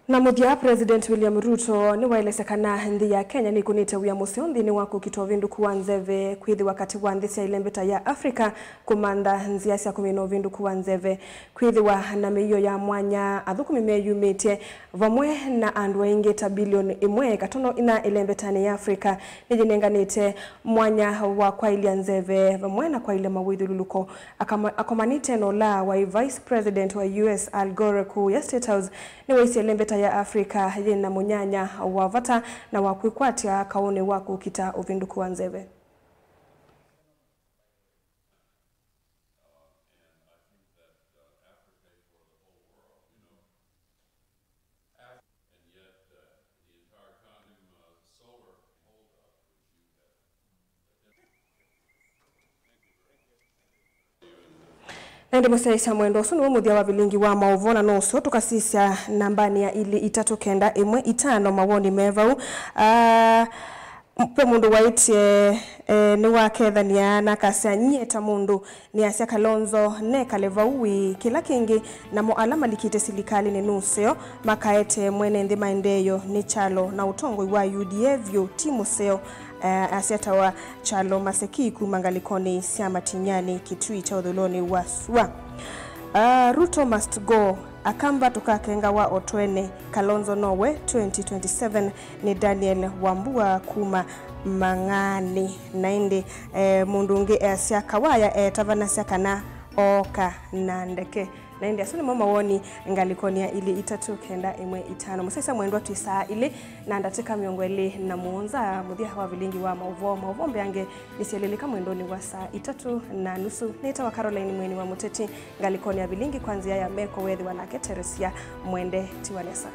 Na mũthya, President William Ruto nĩwaelesya kana nthĩ ya Kenya nĩkũnĩte wĩa mũseo nthĩnĩ wa kũkita ũvĩndũku wa nzeve, kwĩthĩwa katĩ wa nthĩ sya ĩlembeta ya Africa kũmantha nzĩa sya kũmina ũvĩndũku wa nzeve, kwĩthĩwa na mĩio ya mwanya, athũkũmi meyumĩtye, vamwe na andũ aingĩ ta bilioni ĩmwe katono ina ĩlembetanĩ ya Africa nĩyĩnenganĩte mwanya wa kwaĩlya nzeve vamwe na kwaĩlya mawĩthyũlũlũko. Akama-, akomanĩte na ũla waĩ Vice President wa U S Al Gore kũũya State House, nĩwaisye ĩlembeta ya Africa yĩ na mũnyanya wa vata na wa kwĩkwatya kaũnĩ wa kũkita ũvĩndũku wa nzeve. Na ĩndĩ mũsyaĩĩsya mwendwa, ũsu nĩw'o mũthya wa vilingi wa maũvoo, na no ũseo tũkasisya nambanĩ ya ilĩ itatũ kenda ĩmwe itano mawoni me vau. Ah, m-, ve mũndũ waĩtye, eh, nĩwakethany'a na akasya, nyie ta mũndũ nĩasya Kalonzo nekale vau wĩ kĩla kĩngĩ, namo ala malikĩte silikalĩnĩ nũseo makaete mwene nthĩ maendeeo nĩ kyalo na ũtongoi wa U D A vyũ ti mũseo. Eh, asya tawa Kyalo Maseki kuma ngalĩkonĩ sya Matinyani, Kitui kya ũthũĩlonĩ wa sua. Ah, Ruto must go. Akamba tũkakengawa o twene. Kalonzo nowe twenty twenty-seven. Nĩ Daniel Wambua kuma Mang'ani. Na ĩndĩ, eh, mũndũ ũngĩ easya Kawaya etavanasya kana ooka na ndeke. Na ĩndĩ asu nĩmo mawoni ngalĩkonĩ ya ilĩ itatũ kenda ĩmwe itano. Mũsyaĩĩsya mwendwa, twĩ saa ilĩ na ndatĩka mĩongo ĩlĩ na mũonza mũthya wa vilingi wa maũvoo. Maũvoo mbeange nĩsyelĩlĩka mwendonĩ wa saa itatũ na nusu. Nĩtawa Caroline Mweni wa Mũteti, ngalĩkonĩ ya vilingi kwa nzĩa ya meko weethĩwa nake Teresia Mwende Tiwanesa.